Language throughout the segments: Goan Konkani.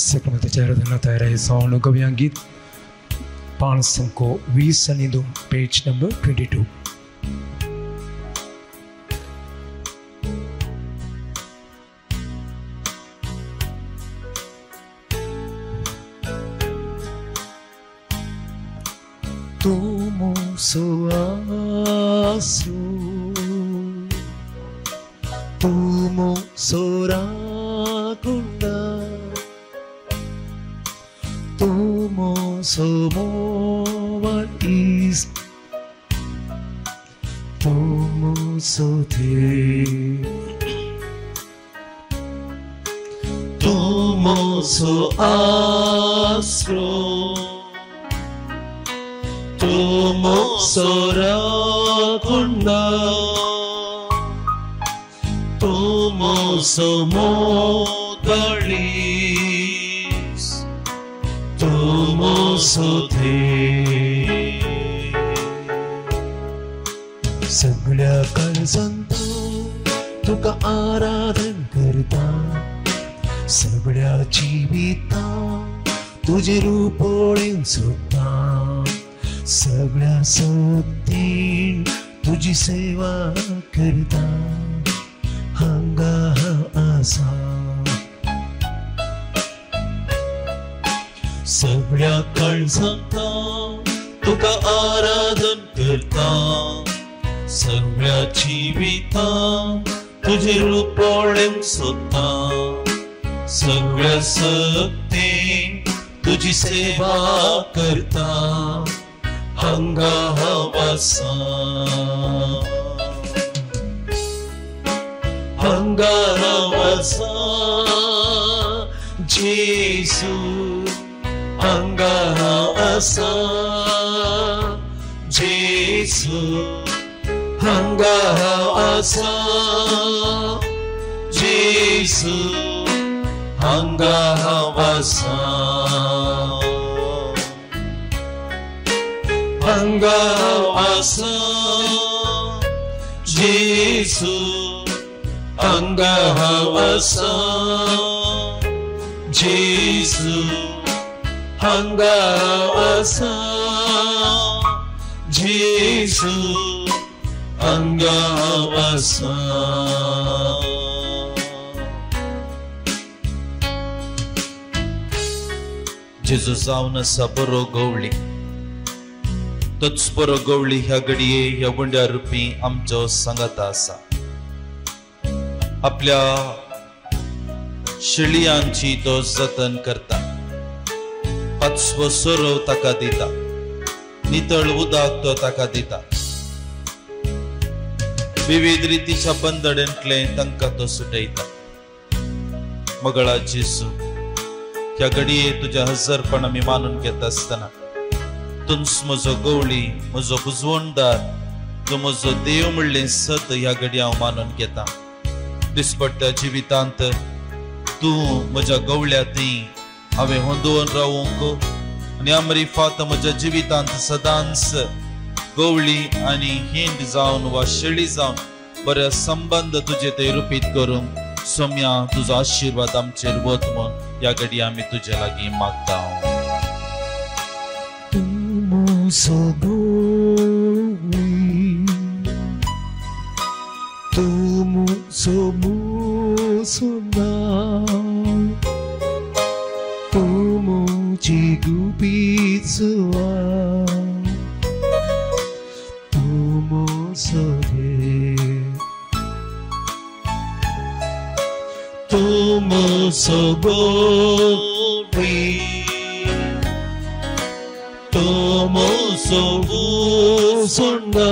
सक्रमताच्या आराधना तयार आहे. सावण गवया गीत 520 आनी 2, पेज नंबर 22. तुमसो आसो तुमसो राकुंडा तुमसो मोवाईस तुमसो थे तुमसो आसरो तुमसो राकुंडा तुमसो मोगळीस तुमसो थे. सगळ्या काळजांत तुका आराधन करता, सगळ्या जिविता तुझे रूप पळोवंक सोदता, सगळ्या शक्तीन तुजी सेवा करता, हांगा आसा. सगळ्या काळजांत तुका आराधन करता, सगळ्या जिवितान तुझे रूप पळोवंक सोदता, सगळ्या शक्तीन तुजी सेवा करता, हांगा हांव आसा, हांगा हांव आसा जेजू, हांगा हांव आसा जेजू, हांगा हांव आसा जेजू, हांगा हांव आसा, हांगा हांव आसा जेजू, हांगा हांव आसा जेजू, हांगा हांव आसा जेजू, हांगा हांव आसा. जेजू जावन आसा बरो गवळी, तोच बरो गवळी ह्या घडये ह्या उंड्या रुपी आमचो सांगाता आसा. आपल्या शेळयांची तो जतन करता, पाचवो सोरो ताका दिता, नितळ उदक तो ताका दिता, विविध रितीच्या बंदडेंतले तांकां तो सुटयता. मगळा जेजू, ह्या घडये तुज्या हजरपण आमी मानून घेता आसतना तूंच म्हजो गवळी, म्हजो बुजवणदार, तूं म्हजो देव म्हणलें सत ह्या घडये हांव मानून घेता. दिसपट्ट्या जिवितांत तूं म्हज्या गवळ्या थंय हांवें होंदोवन रावूंक आनी अमरीफात म्हज्या जिवितांत सदांच गवळी आनी हिंड जावन वा शेळी जावन बरे संबंध तुजे ते रुपीत करूंक सोम्या तुजो आशिर्वाद आमचेर वत म्हूण ह्या घडये आमी तुजे लागीं मागता. तुमसो गवळी तुमसो मुसुना तुमची गुपीचवा तुमसो रे तुमसो गवळी तुमसो मुसुना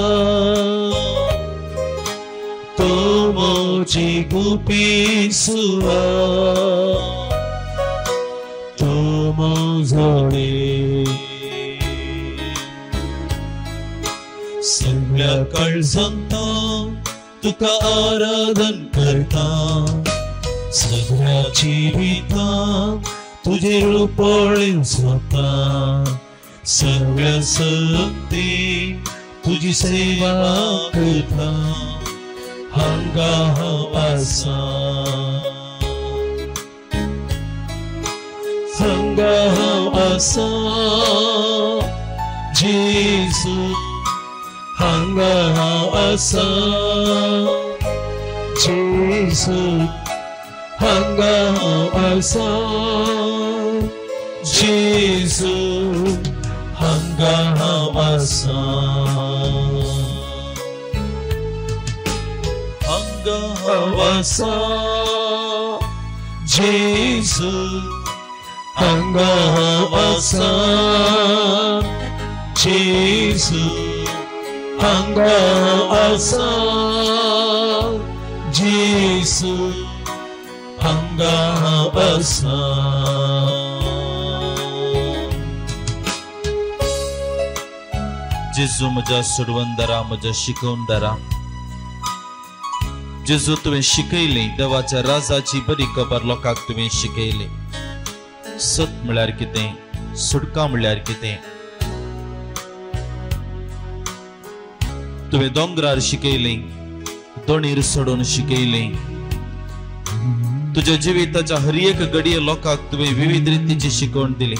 तुमची गुपीसुआ तुमजोडे. सगळ्या काळजांत तुका आराधन करता, सगळ्या जिवितांत तुझे रूप पळोवंक सोदता, सगळ्या शक्तीन तुजी सेवा करता, हांगा हांव आसा. हांगा हांव आसा जेजू हांगा हांव आसा जेजू हांगा हांव आसा जेजू हांगा हांव आसा हांगा हांव आसा जेजू हांगा हांव आसा जेजू हांगा हांव आसा जेजू हांगा हांव आसा. जेजू म्हज्या सोडवणदारा, म्हज्या शिकवणदारा, जेजू तुवें शिकयली देवाच्या राजाची बरी खबर लोकांक तुवें शिकयली. सत म्हळ्यार कितें, सुटका म्हळ्यार कितें तुवें दोंगरार शिकयली, दोणीर सोडून शिकयली. तुज्या जिविताच्या हर एक घडये लोकांक तुवें विविध रितीची शिकवण दिली.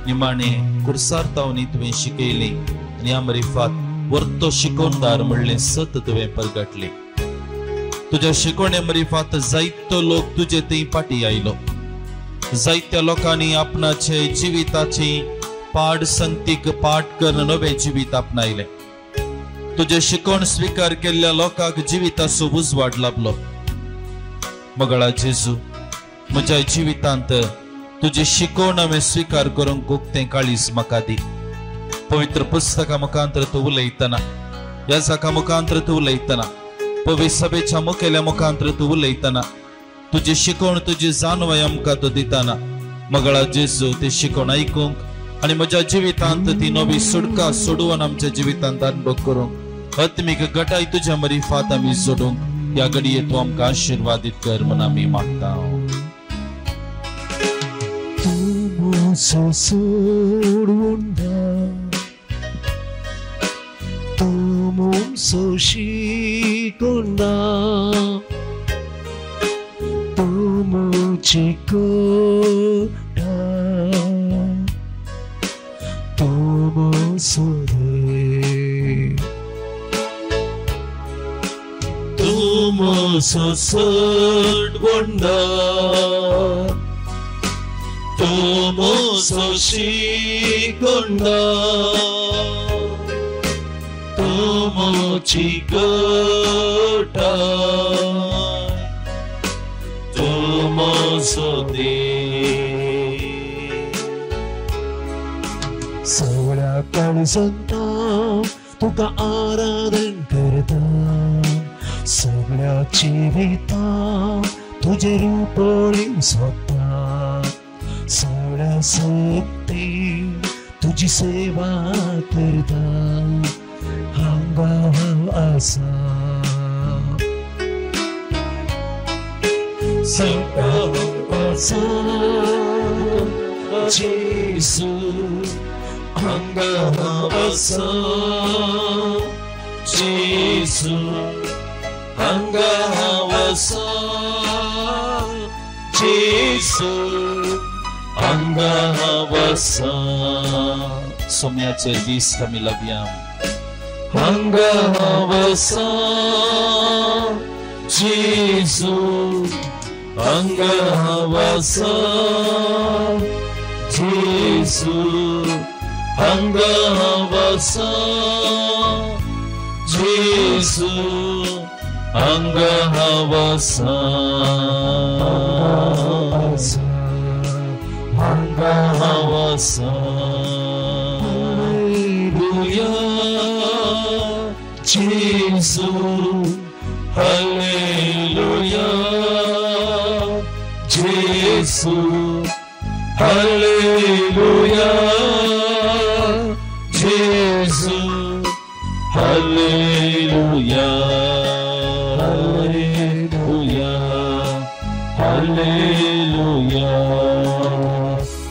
निमाणे कुर्सार तावनी तुवें शिकयली आनी ह्या मरिफात वर्तो शिकवणदार म्हणलें सत तुवें परगटली. तुज्या शिकवणे मरिफात जायतो लोक तुजे थंय फाटी आयलो. जायत्या लोकांनी आपणाचे जिविताची पाड संगतीक पाठ करून नवें जिवीत आपणायलें. तुजें शिकवण स्विकार केल्ल्या लोकांक जिविताचो उजवाड लाभलो. मगळा जेजू, म्हज्या जिवितांत तुजी शिकवण हांवें स्विकार करूंक उक्तें काळीज म्हाका दी. पवित्र पुस्तका मुखांतर तूं उलयतना, याजका मुखांतर तूं उलयतना, पवित्र सभेच्या मुखेल्या मुखांतर तूं उलयतना, तुजी शिकवण तुजी जाणवाय आमकां तूं दितना, मगळा जेजू ती शिकवण आयकूंक आनी म्हज्या जिवितांत ती नवी सुटका सोडोवन आमच्या जिवितांत अनुभव करूंक आत्मीक गटाय तुज्या मरिफात आमी जोडूंक ह्या घडये तूं आमकां आशिर्वादीत कर म्हूण आमी मागता. तूं शिकोना तूं चिकोटा तूं सोदे तूं सोडवंडा तूं शिकोना तूं चिकोटा तूं सोदे. सगळ्या काळजांत तुका आराधन करता, सगळ्या जिवितांत तुजें रूप पळोवंक सोदता, सगळ्या शक्तीन तुजी सेवा करता. हांगा हांव आसा हांगा हांव आसा जेजू हांगा हांव आसा जेजू हांगा हांव आसा जेजू हांगा हांव आसा. सोम्याचेर दीस आमी लावया. हांगा हांव आसा जेजू हांगा हांव आसा जेजू हांगा हांव आसा जेजू हांगा हांव आसा हांगा हांव आसा. हालेलुया जेजू हालेलुया जेजू हालेलुया जेजू hallelujah hallelujah hallelujah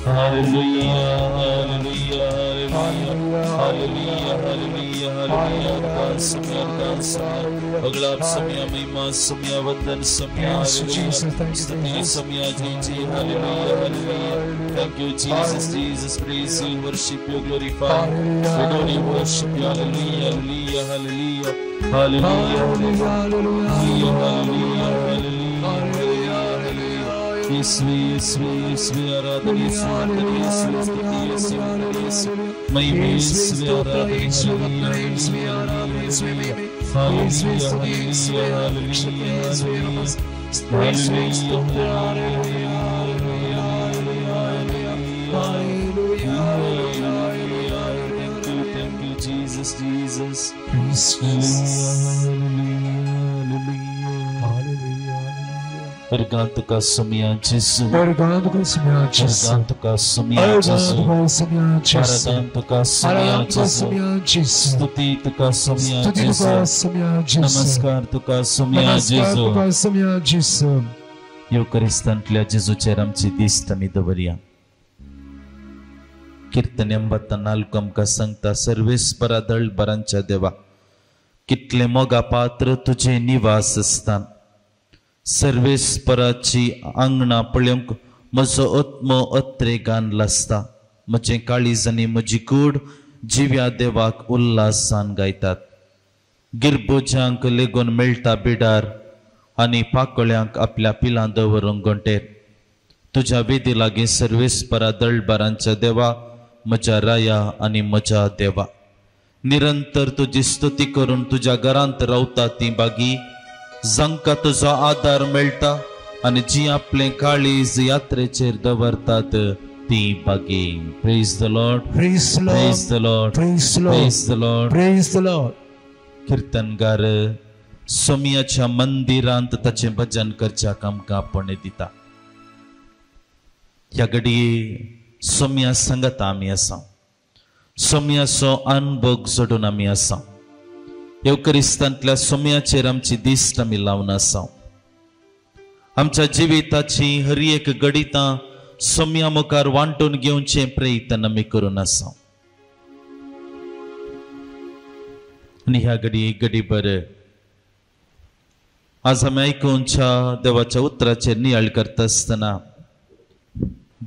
hallelujah hallelujah hallelujah. hallelujah, hallelujah. अरदास सुमिया, अरदास सुमिया, अगलाब सुमिया, महिमा सुमिया, वंदन सुमिया, हालेलुया, स्तुति सुमिया, जी जी, hallelujah, hallelujah. Thank you Jesus, Jesus, praise you, worship you, glorify you, adore you, worship you, hallelujah, hallelujah, hallelujah, hallelujah, hallelujah, hallelujah, hallelujah. येशुवे, येशुवे, येशुवे, आराधना येशुवे, वंदन येशुवे, स्तुति येशुवे, वंदन येशुवे, महिमा येशुवे, आराधना, hallelujah, hallelujah, hallelujah, hallelujah, hallelujah. Thank you, Jesus, Jesus. अर्गांत का सुमिया जेसु, अर्गांत का सुमिया जेसु, अर्गांत का सुमिया जेसु, अर्गांत का सुमिया जेसु, स्तुति तुका सुमिया जेसु, नमस्कार तुका सुमिया जेसु. येवकरिस्तांतल्या जेजूचेर आमची दिस्त आमी दवरया. कीर्तन 84 आमकां सांगता, सर्वेस्परा दळभरांच्या देवा, कितले मोगा पात्र तुझे निवास स्थान, सर्वेस्पराची आंगणां पळोवंक म्हजो आत्मो अत्रेगान लासता, म्हजें काळीज आनी म्हजी कूड जिव्या देवाक उल्हासान गायतात. गिरबुजांक लेगून मेळटा बिडार आनी पाकळ्यांक आपल्या पिलां दवरूंक गोंटेर. तुज्या वेदी लागीं सर्वेस्परा दळभरांच्या देवा, म्हज्या राया आनी म्हज्या देवा, निरंतर तुजी स्तुती करून तुज्या घरांत रावता ती बागी, जांकां तुजो आदार मेळटा आनी जी आपलें काळीज यात्रेचेर दवरतात ती बागी. Praise the Lord, praise the Lord, praise the Lord, praise the Lord. किर्तनगार सोमियाच्या मंदिरांत ताचें भजन करच्याक आमकां आपोवणें दिता. ह्या घडये सोमिया सांगाता आमी आसा, सोमियाचो अनभोग जोडून आमी आसा. येवकरिस्तांतल्या सोम्याचेर आमची दिश्ट आमी लावन आसा. आमच्या जिविताची हर एक घडितां सोम्या मुखार वांटून घेवचें प्रयत्न आमी करून आसा. आनी ह्या घडये घडीभर आज आमी आयकुच्या देवाच्या उतराचेर नियाळ करता आसतना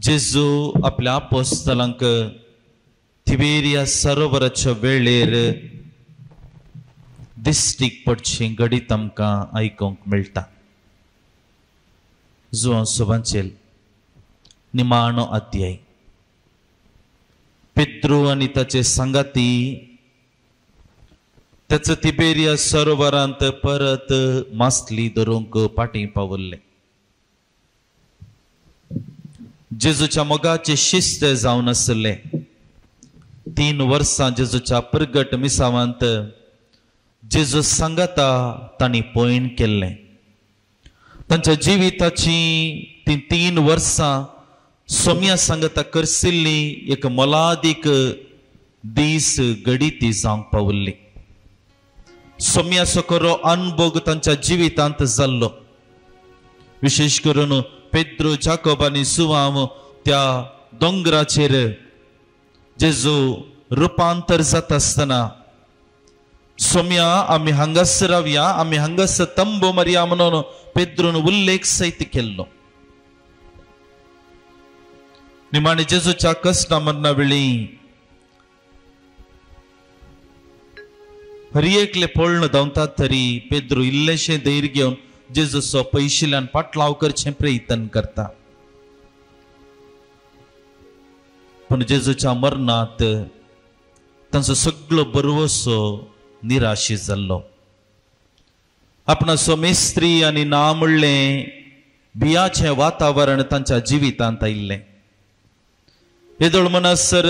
जेजू आपल्या आपोस्तलांक तिबेरिया सरोवराच्या वेळेर दिश्टीक पडचें घडीत आमकां आयकूंक मेळटा. जुवां सोबांचेर निमाणो अध्याय, पेत्रू आनी ताचे सांगाती ताचो तिबेरिया सरोवरांत परत मासली धरूंक फाटीं पावल्ले. जेजूच्या मोगाचे शिस्त जावन आसले. 3 वर्सां जेजूच्या प्रगट मिसावांत जेजू सांगाता तांणी पयण केल्लें. तांच्या जिविताची ती 3 वर्सां सोम्या सांगाता करसिल्ली एक मोलादीक दीस घडी ती जावंक पावल्ली. सोम्याचो खरो अनभोग तांच्या जिवितांत जाल्लो. विशेश करून पेद्रो, जाकोब आनी जुवांव त्या दोंगराचेर जेजू रुपांतर जाता आसतना सोम्या आमी हांगासर रावया, आमी हांगासर तंबो मारया म्हणून पेद्रून उल्लेख सयत केल्लो. निमाणे जेजूच्या कश्टा मरणा वेळी हर एकले पळण धांवतात तरी पेद्रू इल्लेशें धैर्य घेवन जेजूचो पयशिल्ल्यान पाटलाव करचें प्रयत्न करता. पूण जेजूच्या मरणांत तांचो सगळो बरवसो निराशी जाल्लो. आपणाचो मेस्त्री आनी ना म्हणलें भियाचें वातावरण तांच्या जिवितांत आयिल्लें. येदोळ म्हणसर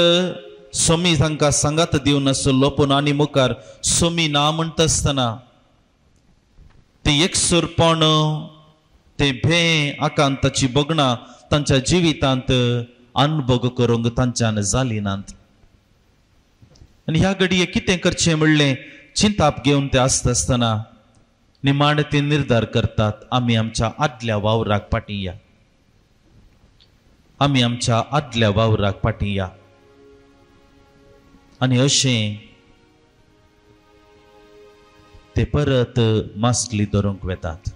सोमी तांकां सांगात दिवन आसलो, पूण आनी मुखार सोमी ना म्हणटा आसतना तें एकसुरपण, तें भें, आकांताची भोगणां तांच्या जिवितांत अनुभोग करूंक तांच्यान जाली नात. आनी ह्या घडये कितें करचें म्हणलें चिंताप घेवन ते आसता आसतना निमाणे ते निर्धार करतात, आमी आमच्या आदल्या वावराक फाटीं या, आमी आमच्या आदल्या वावराक फाटीं या. आनी अशें ते परत मासली धरूंक वेतात.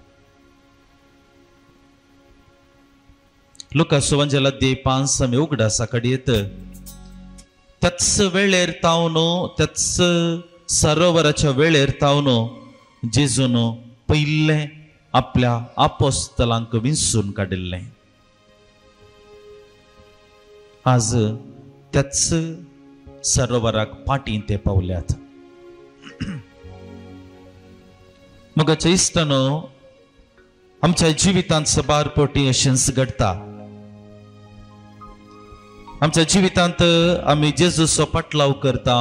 लुका सुवांजेला दे 5 आमी उगडासा काडयेत. त्याच वेळेर तावन, त्याच सरोवराच्या वेळेर तावन जेजून पयलें आपल्या आपोस्तलांक विंचून काडिल्लें. आज त्याच सरोवराक पाटी ते पावल्यात. मगाच्या इश्टानो, आमच्या जिवितांत सबार पोटी अशेंच घडटा. आमच्या जिवितांत आमी जेजूचो पाटलाव करता,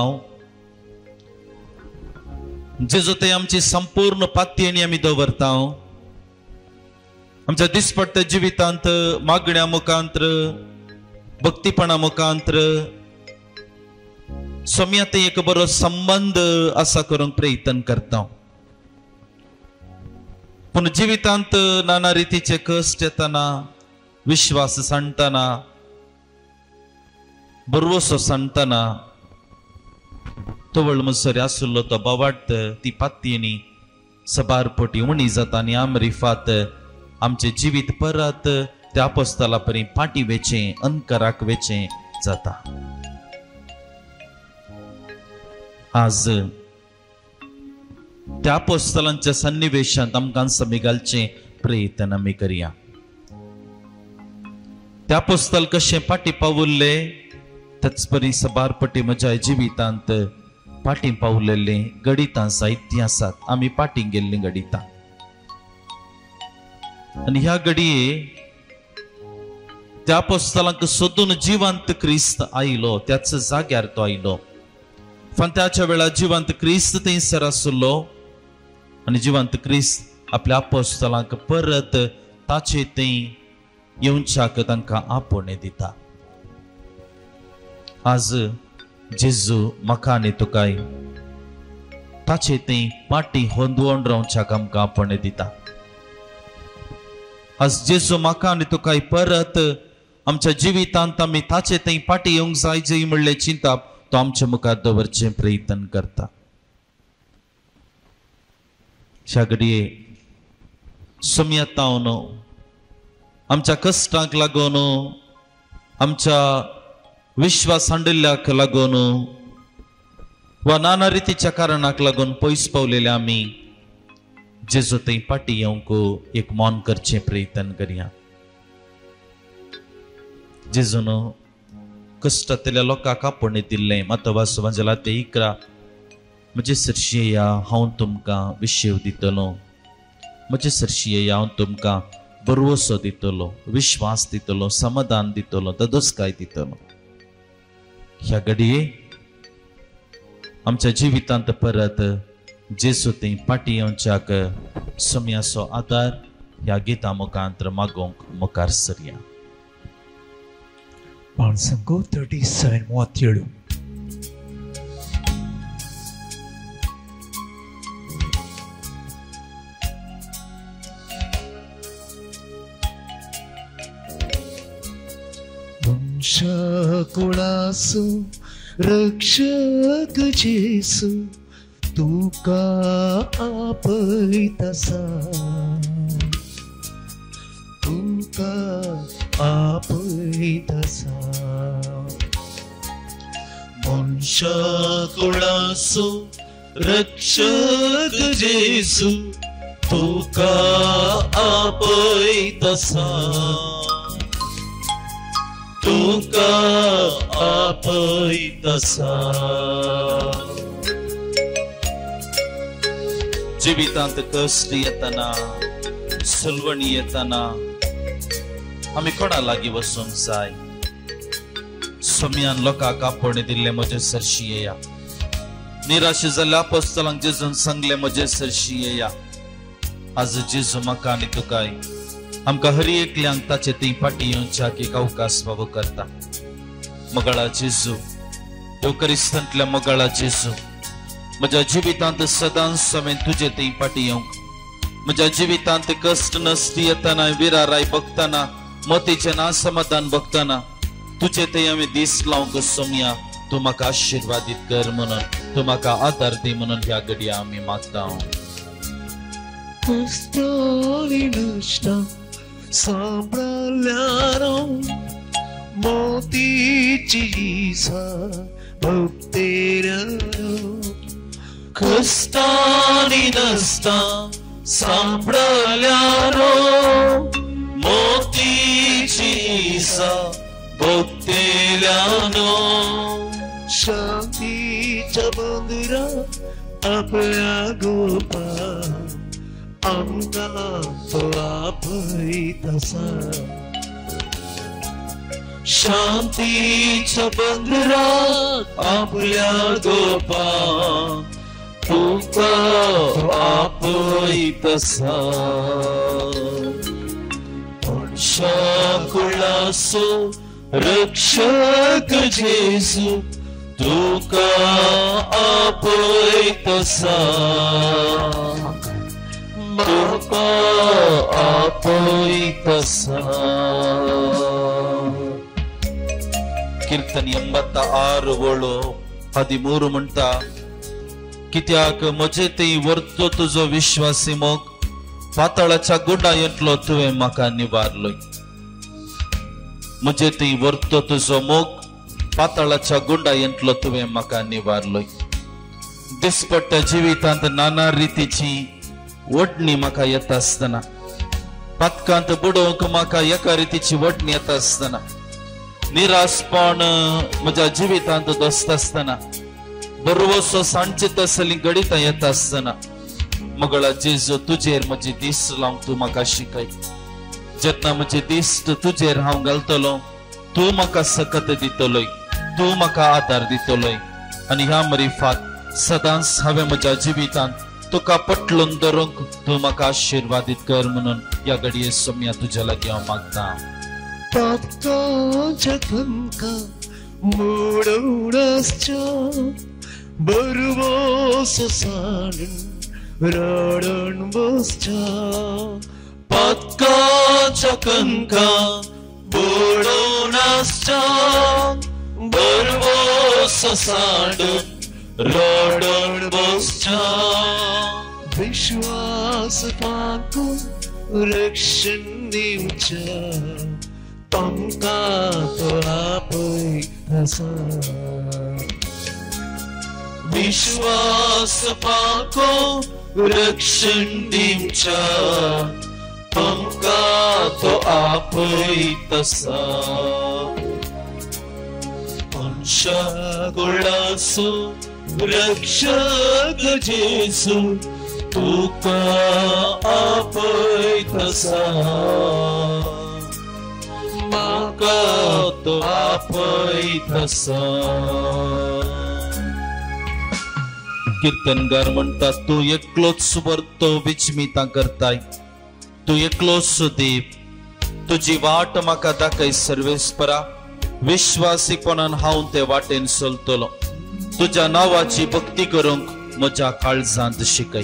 जेजू ते आमची संपूर्ण पातयेनी आमी दवरता. आमच्या दिसपट्ट्या जिवितांत मागण्या मुखांत्र, भक्तीपणा मुखांत्र सोम्या ते एक बरो संबंद आसा करूंक प्रयत्न करता. पूण जिवितांत नाना रितीचे कश्ट येतना, विश्वास सांडटना, बरवसो सांडटना तवळ मुसरी आशिल्लो तो बावाट ती पातयेनी सबार पोटी उणी जाता आनी आमरिफात आमचें जिवीत परत त्या आपोस्तला परी पाटी वेचें, अनकराक वेचें जाता. आज त्या आपोस्तलांच्या सन्निवेशांत आमकां समी घालचें प्रयत्न आमी करया. त्या आपोस्तल कशें पाटी पावुल्ले त्याच परी सबार पटी म्हज्या जिवितांत पाटी पावलेले गणितां साहित्य आसात. आमी पाटी गेल्लीं गणितां आनी ह्या घडये त्या आपोस्तलांक सोदून जिवंत क्रिस्त आयलो, त्याच जाग्यार तो आयलो. फांत्याच्या वेळार जिवंत क्रिस्त थंयसर आशिल्लो आनी जिवंत क्रिस्त आपल्या आपोस्तलांक परत ताचे थंय येवच्याक तांकां आपोवणें दिता. आज जेजू म्हाका आनी तुकाय ताचे थंय पाटी होंदवण रावच्याक आमकां आपोवणें दिता. आज जेजू म्हाका आनी तुकाय परत आमच्या जिवितांत आमी ताचे थंय पाटी येवंक जाय जय म्हणलें चिंताप तो आमच्या मुखार दवरचें प्रयत्न करता. ह्या घडये सोम्यातावन आमच्या कश्टांक लागून, आमच्या विश्वास हांडिल्ल्याक लागून वा नाना रितीच्या कारणाक लागून पयस पावलेले आमी जेजू थंय पाटी येवंक एक मौन करचें प्रयत्न करया. जेजून कश्टांतल्या लोकांक आपोवणें दिल्लें मातवा सुवांजला ते 11, म्हजे सरशी येया हांव तुमकां विशेव दितलो, म्हजे सरशी येया हांव तुमकां बरवसो दितलो, विश्वास दितलो, समाधान दितलो, तदोस्काय दितलो. ह्या घडये आमच्या जिवितांत परत जेजू थंय पाटी येवच्याक सोम्याचो आदार ह्या गिता मुखांत मागोवंक मुखार सरया. 5 37 37. कुळासो रक्षक जेसू तुका आपयता, तुका आपयता. मनशा कुळासो रक्षक जेसू तुका आपयता, तुका आपयता. जिवितांत कश्ट येतना, सलवणी येतना आमी कोणा लागीं वचूंक जाय? सोम्यान लोकांक आपोवणें दिल्लें म्हजे सरशी येया. निराश जाल्ल्या आपोस्तलांक जेजून सांगलें म्हजे सरशी येया. आज जेजू म्हाका आनी तुकाय आमकां हर एकल्यांक ताचे थंय फाटी येवच्याक एक अवकाश फावो करता. मगळा जेजू, देवकरिस्तांतल्या मगळा जेजू, म्हज्या जिवितांत सदांच हांवें तुजे थंय फाटी येवंक, म्हज्या जिवितांत कश्ट नश्ट येतना, विराराय बघतना, मतीचें ना समाधान बघतना तुजे थंय हांवें दीस लावंक सोमया. तूं म्हाका आशिर्वादीत कर म्हणून, तूं म्हाका आदार दी म्हणून ह्या घडया आमी मागता. कश्टांनी नश्टां सांपडल्यारो मोतीची इसा भक्तेऱ्यानो कश्टांनी नश्टां सांपडल्यारो मोतीची इसा भक्तेल्यानो शांतीच्या बंदरा आपल्या गोपा आमकां तो आपयता शांतीच्या बंदरा आपल्या गोपा तुका आपयता कुळासो रक्षक जेसू तुका आपयता तुका आपयता. कीर्तन 86:13 म्हणटा कित्याक म्हजे ते वर्तो तुजो विश्वासी मोग पातळाच्या गुडायेंतलो तुवें म्हाका निवारलोय. म्हजे ते वर्तो तुजो मोग पातळाच्या गुंडायेंतलो तुवें म्हाका निवारलोय. दिसपट्ट्या जिवितांत नाना रितीची ओडणी म्हाका येता आसतना पातकांत बुडोवंक म्हाका एका रितीची ओडणी येता आसतना निराशपण म्हज्या जिवितांत दोसता आसतना बरवसो सांडचे तसली घडितां येता आसतना मगळा जेजू तुजेर म्हजी दीस लावंक तूं म्हाका शिकय. जेन्ना म्हजी दिश्ट तुजेर हांव घालतलो तूं म्हाका सकत दितलोय, तूं म्हाका आदार दितलोय आनी ह्या मरिफात सदांच हांवें म्हज्या जिवितांत तुका पटलून धरूंक तूं म्हाका आशिर्वादीत कर म्हणून ह्या घडये सोम्या तुज्या लागीं हांव मागता. पातकाच्या खंका मोडून बरवसो सांडून रडून बसच्या पातकाच्या कंका बुडोवन आसच्या बरवसो सांडून रडून बसच्या विश्वास पाकून रक्षण दिवच्या तांकां तो आपयता विश्वास पाको रक्षण दिवच्या तुमकां तो आपयता. कुळासो रक्षक जेसू तुका आपयता म्हाका तो आपयता. कीर्तनगार म्हणटा तूं एकलोच वर्तो विचमितां करताय, तूं एकलोच देव, तुजी वाट म्हाका दाखय सर्वेस्परा, विश्वासीपणान हांव ते वाटेन चलतलो, तुज्या नांवाची भक्ती करूंक म्हज्या काळजांत शिकय.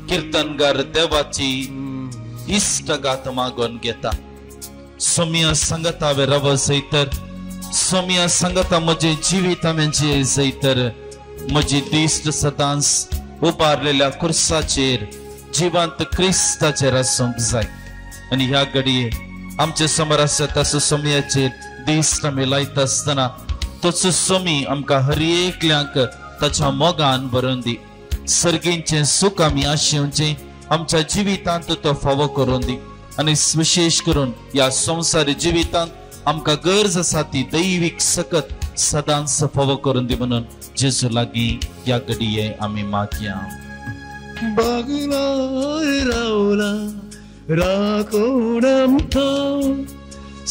कीर्तनगार देवाची इश्टगात मागोवन घेता. सोम्या सांगता हांवें राव जैतर, सोम्या सांगता म्हजें जिवीत हांवें जिये जैतर, म्हजी दिश्ट सदांच उबारलेल्या खुर्साचेर जिवंत क्रिस्ताचेर आसूंक जाय. आनी ह्या घडये आमचे समोर आसा तसो सोम्याचेर दिश्ट आमी लायता आसतना तोच सोमी आमकां हर एकल्यांक ताच्या मोगान भरून दी. सर्गींचें सूख आमी आशेवचें आमच्या जिवितांत तो फावो करून दी आनी विशेश करून ह्या संवसारी जिवितांत आमकां गरज आसा ती दैवीक सकत सदांच फावो करून दी म्हणून जेजू लागीं ह्या घडये आमी मागया. बागलाय रावला राखून आमकां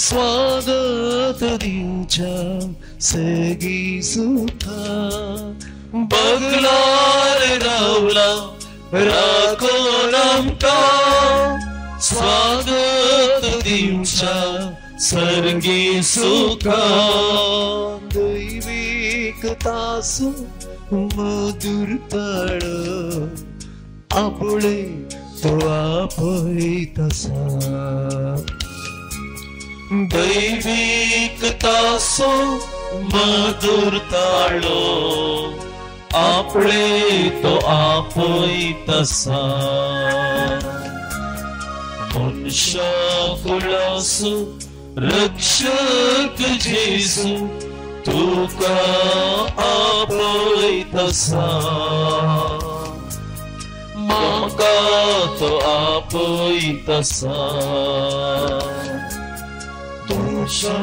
स्वागत दिवच्या सेगी सुखा बगलार रावला राखून आमकां स्वागत दिवच्या सर्गी सुखा दैवीक तासो मधुर ताळ आपले तो आपयता दैवीक तासो मधुर ताळो आपले तो आपयतसा मनशा कुळासो रक्षक जेजू तुका आपयतसा म्हाका तो आपयतसा तुमच्या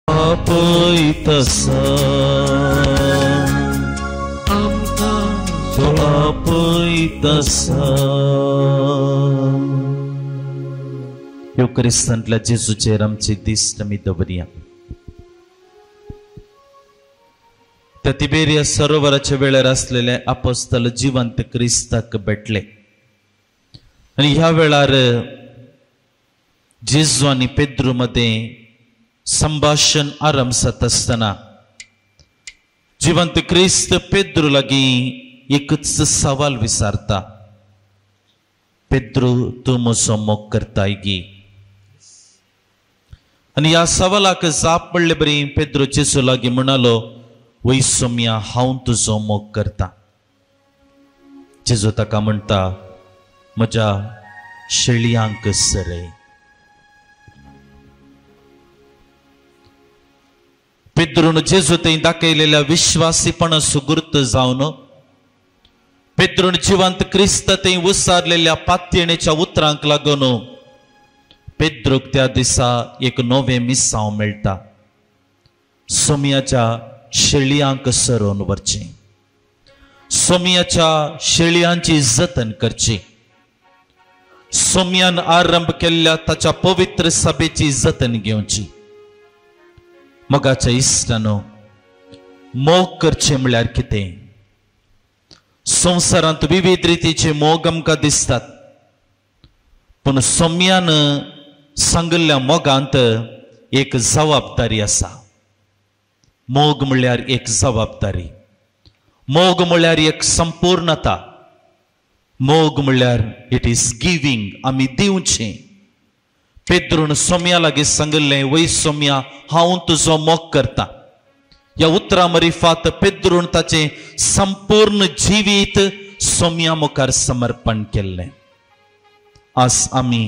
आपयतसा आमकां तो आपयतसा. ह्यो क्रिस्तांतल्या जेजूचेर आमची दिश्ट आमी दवरया. त्या तिबेरिया सरोवराच्या वेळार आसलेले आपोस्तल जिवंत क्रिस्ताक भेटले आनी ह्या वेळार जेजू आनी पेद्रू मदें संभाशण आरंभ जाता आसतना जिवंत क्रिस्त पेद्रू लागीं एकच सवाल विचारता, पेद्रू तूं म्हजो मोग करताय गी? आनी ह्या सवालाक जाप पडले बरी पेद्रू जेजू लागीं म्हणालो, वय सोम्या हांव तुजो मोग करता. जेजू ताका म्हणटा, म्हज्या शेळयांक सरय. पेद्रून जेजू थंय दाखयलेल्या विश्वासीपणा सुगूर्त जावन पेद्रून जिवंत क्रिस्त थंय उसारलेल्या पातयेणेच्या उतरांक लागून पेद्रूक त्या दिसा एक नवें मिसांव मेळटा, सोम्याच्या शेळयांक सरोवन व्हरचें, सोम्याच्या शेळयांची जतन करची, सोम्यान आरंभ केल्ल्या ताच्या पवित्र सभेची जतन घेवची. मोगाच्या इश्टानो, मोग करचें म्हळ्यार कितें? संवसारांत विविध रितीचे मोग आमकां दिसतात, पूण सोम्यान सांगिल्ल्या मोगांत एक जबाबदारी आसा. मोग म्हळ्यार एक जबाबदारी, मोग म्हळ्यार एक संपूर्णता, मोग म्हळ्यार it is giving, आमी दिवचें. पेद्रून सोम्या लागीं सांगिल्लें, वय सोम्या हांव तुजो मोग करता. ह्या उतरां मरिफात पेद्रून ताचें संपूर्ण जिवीत सोम्या मुखार समर्पण केल्लें. आज आमी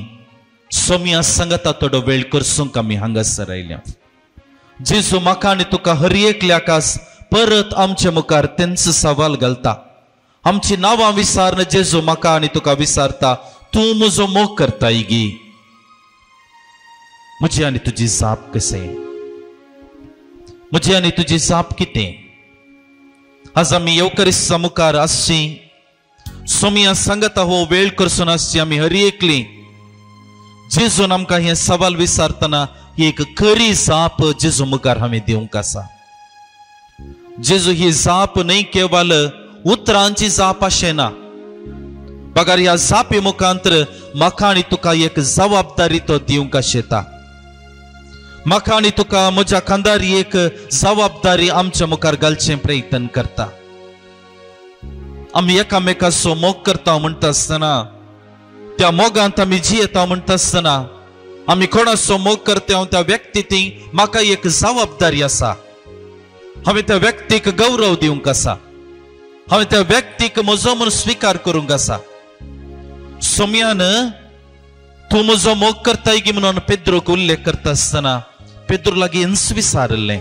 सोम्या सांगता थोडो वेळ करसूंक आमी हांगासर आयल्या. जेजू म्हाका आनी तुका हर एकल्याक आज परत आमचे मुखार तेंच सवाल घालता. आमची नांवां विसारन जेजू म्हाका आनी तुका विसारता, तूं म्हजो मोग करताय गी? म्हजी आनी तुजी जाप कशें? म्हजी आनी तुजी जाप कितें? आज आमी येवकरिस्ता मुखार आसची, सोम्या सांगता हो वेळ करसून आसची आमी हर एकली. जेजून आमकां हें सवाल विसारतना एक खरी जाप जेजू मुखार हांवें दिवंक आसा. जेजू ही जाप न्हय केवल उतरांची जाप अशें ना, बगर ह्या जापे मुखांतर म्हाका आनी तुका एक जबाबदारी तो दिवंक आशेता. म्हाका आनी तुका म्हज्या खांदार एक जबाबदारी आमच्या मुखार घालचें प्रयत्न करता. आमी एकामेकाचो मोग करता म्हणटा आसतना, त्या मोगांत आमी जियेता म्हणटा आसतना, आमी कोणाचो मोग करता त्या व्यक्ती ती म्हाका एक जबाबदारी आसा. हांवें त्या व्यक्तीक गौरव दिवंक आसा, हांवें त्या व्यक्तीक म्हजो म्हूण स्विकार करूंक आसा. सोम्यान तूं म्हजो मोग करताय गी म्हणून पेद्रूक उल्लेख करता आसतना पेद्रू लागीं हेंच विचारिल्लें,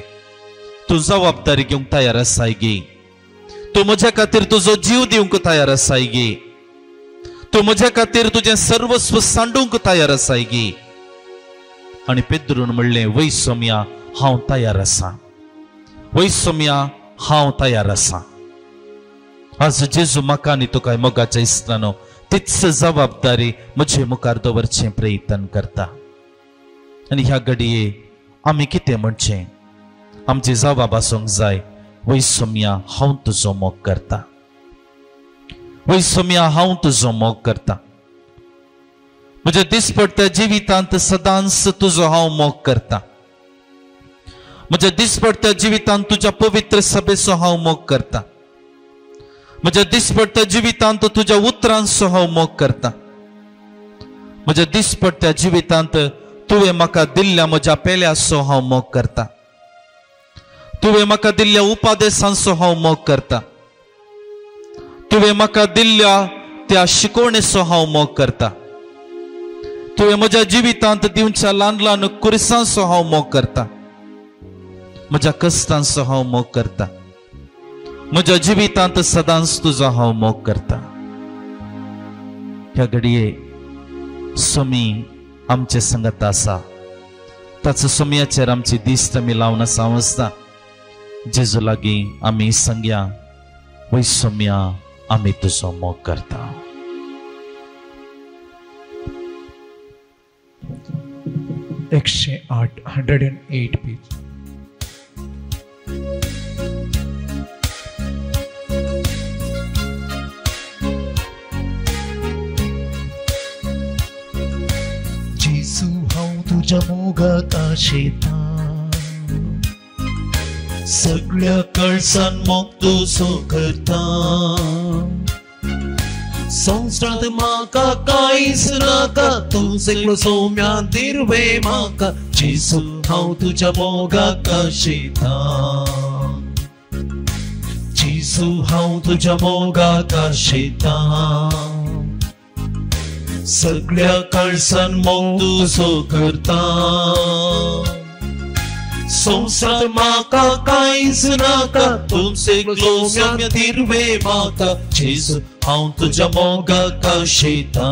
तूं जबाबदारी घेवंक तयार आसाय गी? तूं म्हज्या खातीर तुजो जीव दिवंक तयार आसाय गी? तूं म्हज्या खातीर तुजें सर्वस्व सांडूंक तयार आसाय गी? आनी पेद्रून म्हणलें, वय सोम्या हांव तयार आसा, वय सोम्या हांव तयार आसा. आज जेजू म्हाका आनी तुका मोगाच्या इश्टानो तीच जबाबदारी म्हजे मुखार दवरचें प्रयत्न करता. आनी ह्या घडये आमी कितें म्हणचें? आमची जबाब आसूंक जाय, वय सोम्या हांव तुजो मोग करता, वय सोम्या हांव तुजो मोग करता. म्हज्या दिसपट्ट्या जिवितांत सदांच तुजो हांव मोग करता. म्हज्या दिसपट्ट्या जिवितांत तुज्या पवित्र सभेचो हांव मोग करता. म्हज्या दिसपट्ट्या जिवितांत तुज्या उतरांचो हांव मोग करता. म्हज्या दिसपट्ट्या जिवितांत तुवें म्हाका दिल्ल्या म्हज्या पेल्याचो हांव मोग करता. तुवें म्हाका दिल्ल्या उपादेशांचो हांव मोग करता. तुवें म्हाका दिल्ल्या त्या शिकवणेचो हांव मोग करता. तुवें म्हज्या जिवितांत दिवच्या ल्हान ल्हान कुरसांचो हांव मोग करता. म्हज्या कश्टांचो हांव मोग करता. म्हज्या जिवितांत सदांच तुजो हांव मोग करता. ह्या घडये स्वामी आमचे संगत आसा. ताचो सोमयाचेर आमची दिस्त आमी लावन आसा. हांव आसता जेजू लागीं आमी सांगया, वय सोम्या, आमी तुजो मोग करता. 108 108 पेज. जेजू हांव तुज्या मोगाक आशेता, सगळ्या कळसान मोग तुजो करता. संवसारांत म्हाका कांयच नाका, तूं एकलो सौम्या दिर्वे म्हाका. जेजू हांव तुज्या मोगाक आशेता. जेजू हांव तुज्या मोगाक आशेता, सगळ्या कळसान मोग तुजो करता. संवसारांत म्हाका कांयच नाका, तूं एकलो सौम्या दिर्वे म्हाका. जेजू हांव तुज्या मोगाक आशेता.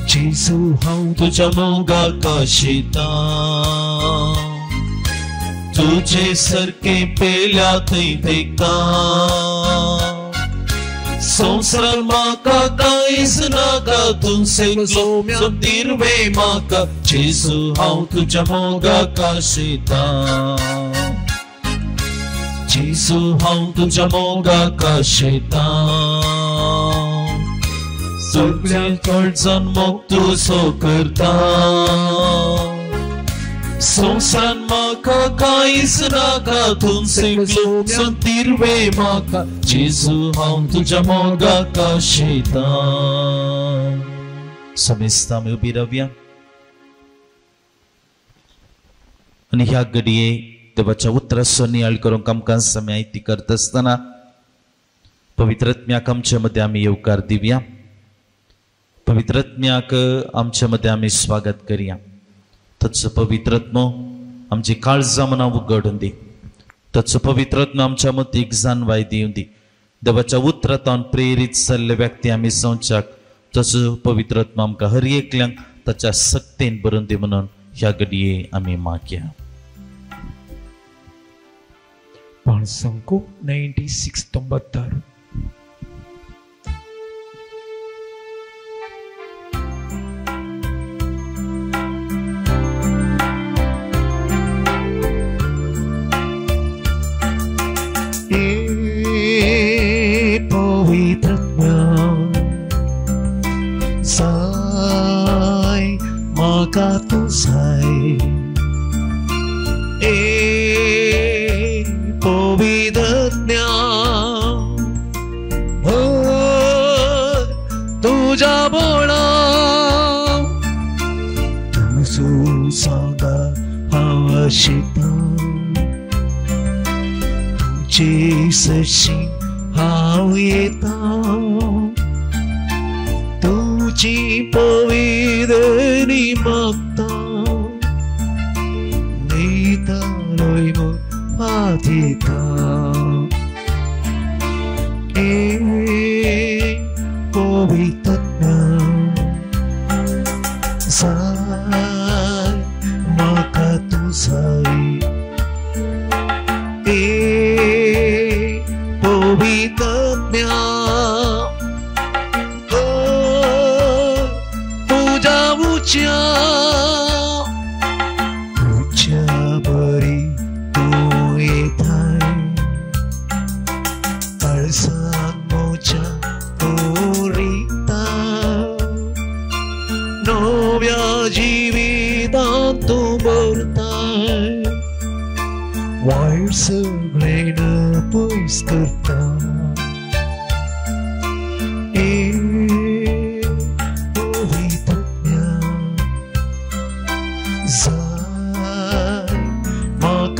जेजू हांव तुज्या मोगाक आशेता. तुजे सारकें पेल्या थंय तेंकता. संवसारांत म्हाका कांयच नाका, तूं एकलो सौम्या दिर्वे म्हाका. जेजू हांव तुज्या मोगाक आशेता. जेजू हांव तुज्या मोगाक आशेता. सगळ्या कळसान मोग तुजो करता. संवसारांत म्हाका कांयच नाका, तूं एकलो दिर्वे म्हाका. जेजू हांव तुज्या मोगाक आशेता. समेस्तां आमी उबी रावया आनी ह्या घडये देवाच्या उतराचो नियाळ करूंक आमकां आमी आयती करता आसतना पवित्रत्म्याक आमचे मदें आमी येवकार दिवया. पवित्रत्म्याक आमचे मदें आमी स्वागत करया. ताचो पवित्रत्म आमची काळजां मनां उगडून दी. ताचो पवित्रत्म आमच्या मतीक जाणवाय दिवं दी. देवाच्या उतरांत प्रेरीत जाल्ले व्यक्ती आमी जावच्याक ताचो पवित्रत्म आमकां हर एकल्यांक ताच्या सक्तेन भरून दी म्हणून ह्या घडये आमी मागया. 596 96. पवित्रत्म्या जाय म्हाका तूं जाय. ए पवित्रत्म्या भर तुज्या बोळा, तुजो सांगा हांव आशेता. तुजे सरशीं हांव येता, तुजी पवित्रणी मागता. नेतालोय म्हूण वाजयता. ए पवित्रत्म्या जाय म्हाका तूं जाय. ए पवित्रत्म्या तुज्या उच्या उच्या बरी तूं येताय. कळसान म्हज्या तूं रिता, नव्या जिवितांत तूं भरताय. वायट सगळें पयस करता. ए पवित्रत्म्या जाय म्हाका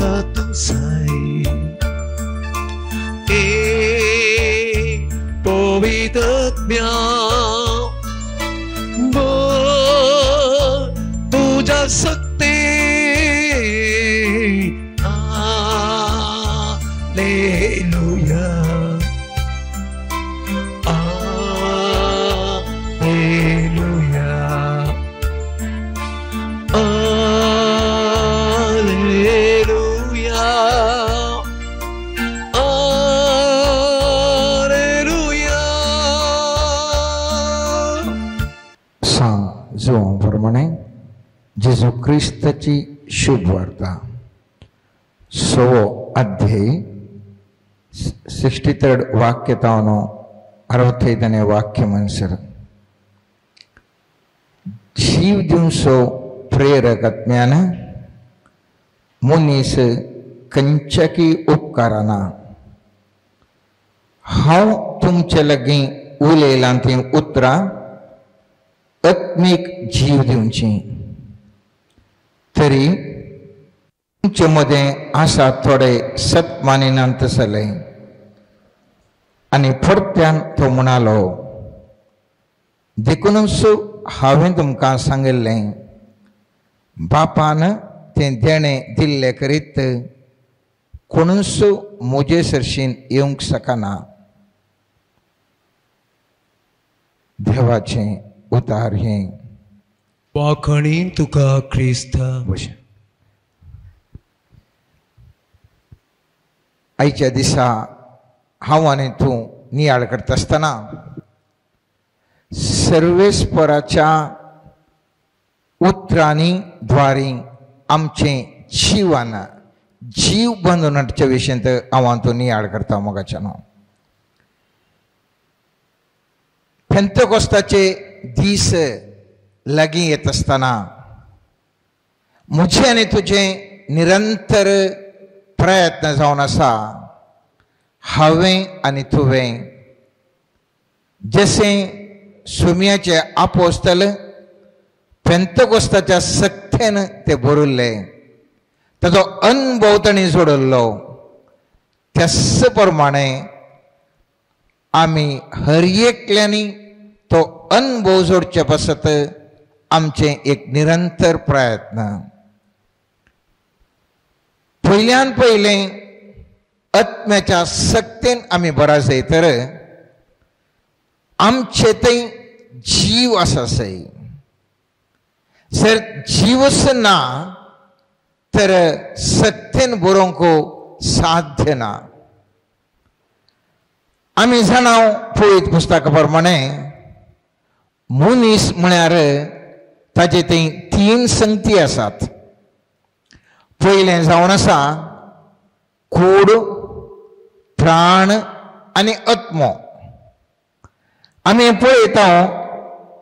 पवित्र आत्म्या तुझ्या शक्ती हालेलुया हालेलुया हालेलुया हालेलुया. सांग जुवां प्रमाणे जेजू क्रिस्ताची शुभ वार्ता 6 अध्याय 63 ವಾಕ್ಯ ತಾನು 65ನೇ ವಾಕ್ಯ ಮನಸರ್. जीव दिवसो प्रेरक आत्म्यान मनीस खंयच्याकी उपकाराना. हांव तुमचे लागीं उलयलां तीं उतरां आत्मीक जीव दिवची, तरी तुमचे मदें आसा थोडे सत मानिनात तसले. आनी परत्यान तो म्हणालो, देखूनच हांवें तुमकां सांगिल्लें, बापान तें देणें दिल्लें करीत कोणूच म्हजे सरशीन येवंक शकना. देवाचें उतार हें. वाखणी तुका क्रिस्ता. आयच्या दिसा हांव आनी तूं नियाळ करता आसतना सर्वेस्पराच्या उतरांनी द्वारी आमचें जिवन जीव बांदून हाडच्या विशयांत हांव आनी तूं नियाळ करता. मोगाच्यान पेंतेकोस्ताचे दीस लागीं येत आसतना म्हजें आनी तुजें निरंतर प्रयत्न जावन आसा, हांवें आनी तुवें जशें सुम्याचे आपोस्तल पेंतेकोस्ताच्या सक्तेन ते बरयल्ले, ताचो अनुभव तांणी जोडिल्लो, त्याच प्रमाणे आमी हर एकल्यांनी तो अनुभव जोडचे पासत आमचें एक निरंतर प्रयत्न. पयल्यान पयलें आत्म्याच्या सक्तेन आमी बरा जाय तर आमचे थंय जीव आसा सय. जर जीवच ना तर सक्तेन बरोवंक साध्य ना. आमी जाणा पवित्र पुस्तका प्रमाणे मनीस म्हळ्यार ताजे थंय 3 संगती आसात. पयलें जावन आसा कूड, प्राण आनी आत्मो. आमी पळयता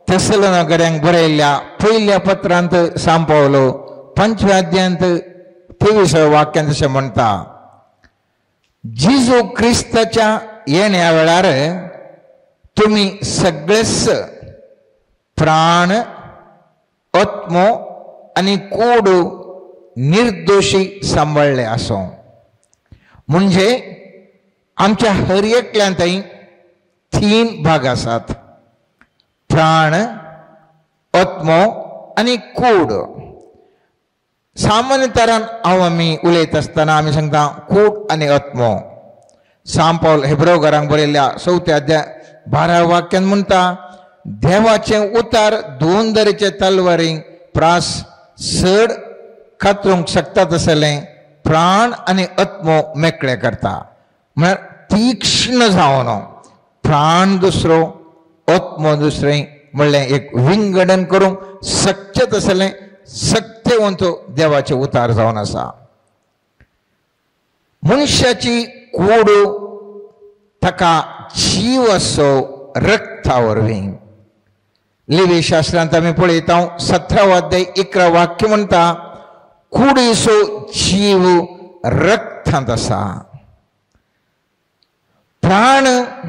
थेसलोनिकऱ्यांक बरयल्ल्या पयल्या पत्रांत सांव पावलो 5व्या अध्यायांत 23 वाक्यांत अशें म्हणटा, जेजू क्रिस्ताच्या येण्या वेळार तुमी सगळेच प्राण, आत्मो आनी कूड निर्दोशी सांबाळ्ळे आसूं. म्हणजे आमच्या हर एकल्यांतय 3 भाग आसात, प्राण, आत्मो आनी कूड. सामान्य तरान हांव आमी उलयता आसतना आमी सांगता कूड आनी आत्मो. सांव पावल हेब्रोघरांक बरयल्ल्या 4 अध्याय 12 वाक्यान म्हणटा, देवाचें उतार 2 तरेचे तलवारी प्रास चड कातरूंक शकता तसलें प्राण आनी आत्मो मेकळे करता. म्हळ्यार तीक्ष्ण जावन प्राण दुसरो आत्मो दुसरें म्हणलें एक विंगडन करूंक शकचें तसलें सक्तेवंत देवाचें उतार जावन आसा. मनशाची कूड ताका जीव असो रक्ता वरवीं. लेवी शास्त्रांत आमी पळयता 17 अध्याय 11 वाक्य म्हणटा, कुडीचो जीव रक्तांत आसा. प्राण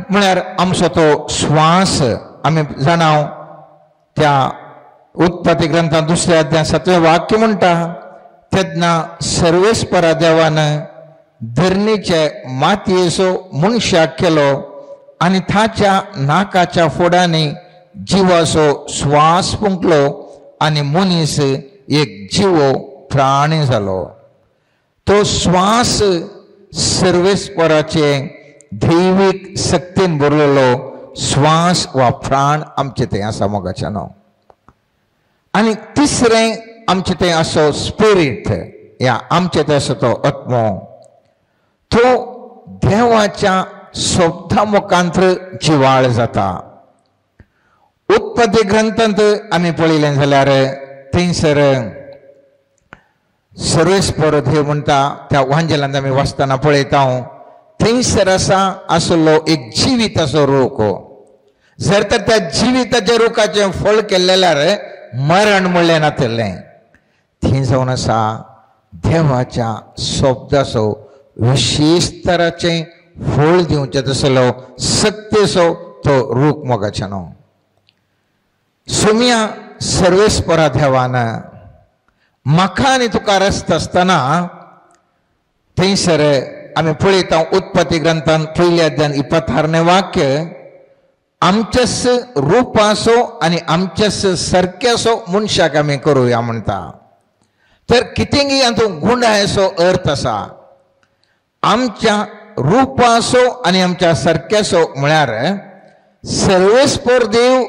म्हळ्यार आमचो तो श्वास. आमी जाणा त्या उत्पत्ती ग्रंथांत 2 अध्याय 7 वाक्य म्हणटा, तेन्ना सर्वेस्परा देवान धरणीचे मातयेचो मनशाक केलो आनी ताच्या नाकाच्या फोडांनी जिवाचो श्वास फुंकलो आनी मनीस एक जिवो प्राणी जालो. तो श्वास सर्वेस्पराचे दैवीक शक्तीन भरलेलो श्वास वा प्राण आमचे थंय आसा मोगाच्यानो. आनी तिसरें आमचे थंय असो स्पिरीट या आमचे थंय आसा तो आत्मो, तो देवाच्या शब्दा मुखांत्र जिवाळ जाता. उत्पत्ती ग्रंथांत आमी पळयलें जाल्यार थंयसर सर्वेस्पर देव म्हणटा त्या वांजेलांत आमी वाचतना पळयता थंयसर आसा आसलो एक जिविताचो रोख. जर तर त्या जिविताच्या रोखाचें फळ केल्लें जाल्यार मरण म्हणलें नातलें. थंय जावन आसा देवाच्या शब्दाचो विशेष तराचें फळ दिवचें तसलो सक्तेचो तो रूख मोगाच्यानो. सोम्या सर्वेस्परा देवान म्हाका आनी तुका रस्ता आसतना थंयसर आमी पळयता उत्पत्ती ग्रंथान पयल्या अध्यायान 26 वाक्य, आमच्याच रुपाचो आनी आमच्याच सारक्याचो मनशाक आमी करुया म्हणटा. तर कितेंगी हातूंत गुंडायचो अर्थ आसा. आमच्या रुपाचो आनी आमच्या सारक्याचो म्हळ्यार सर्वेस्पर देव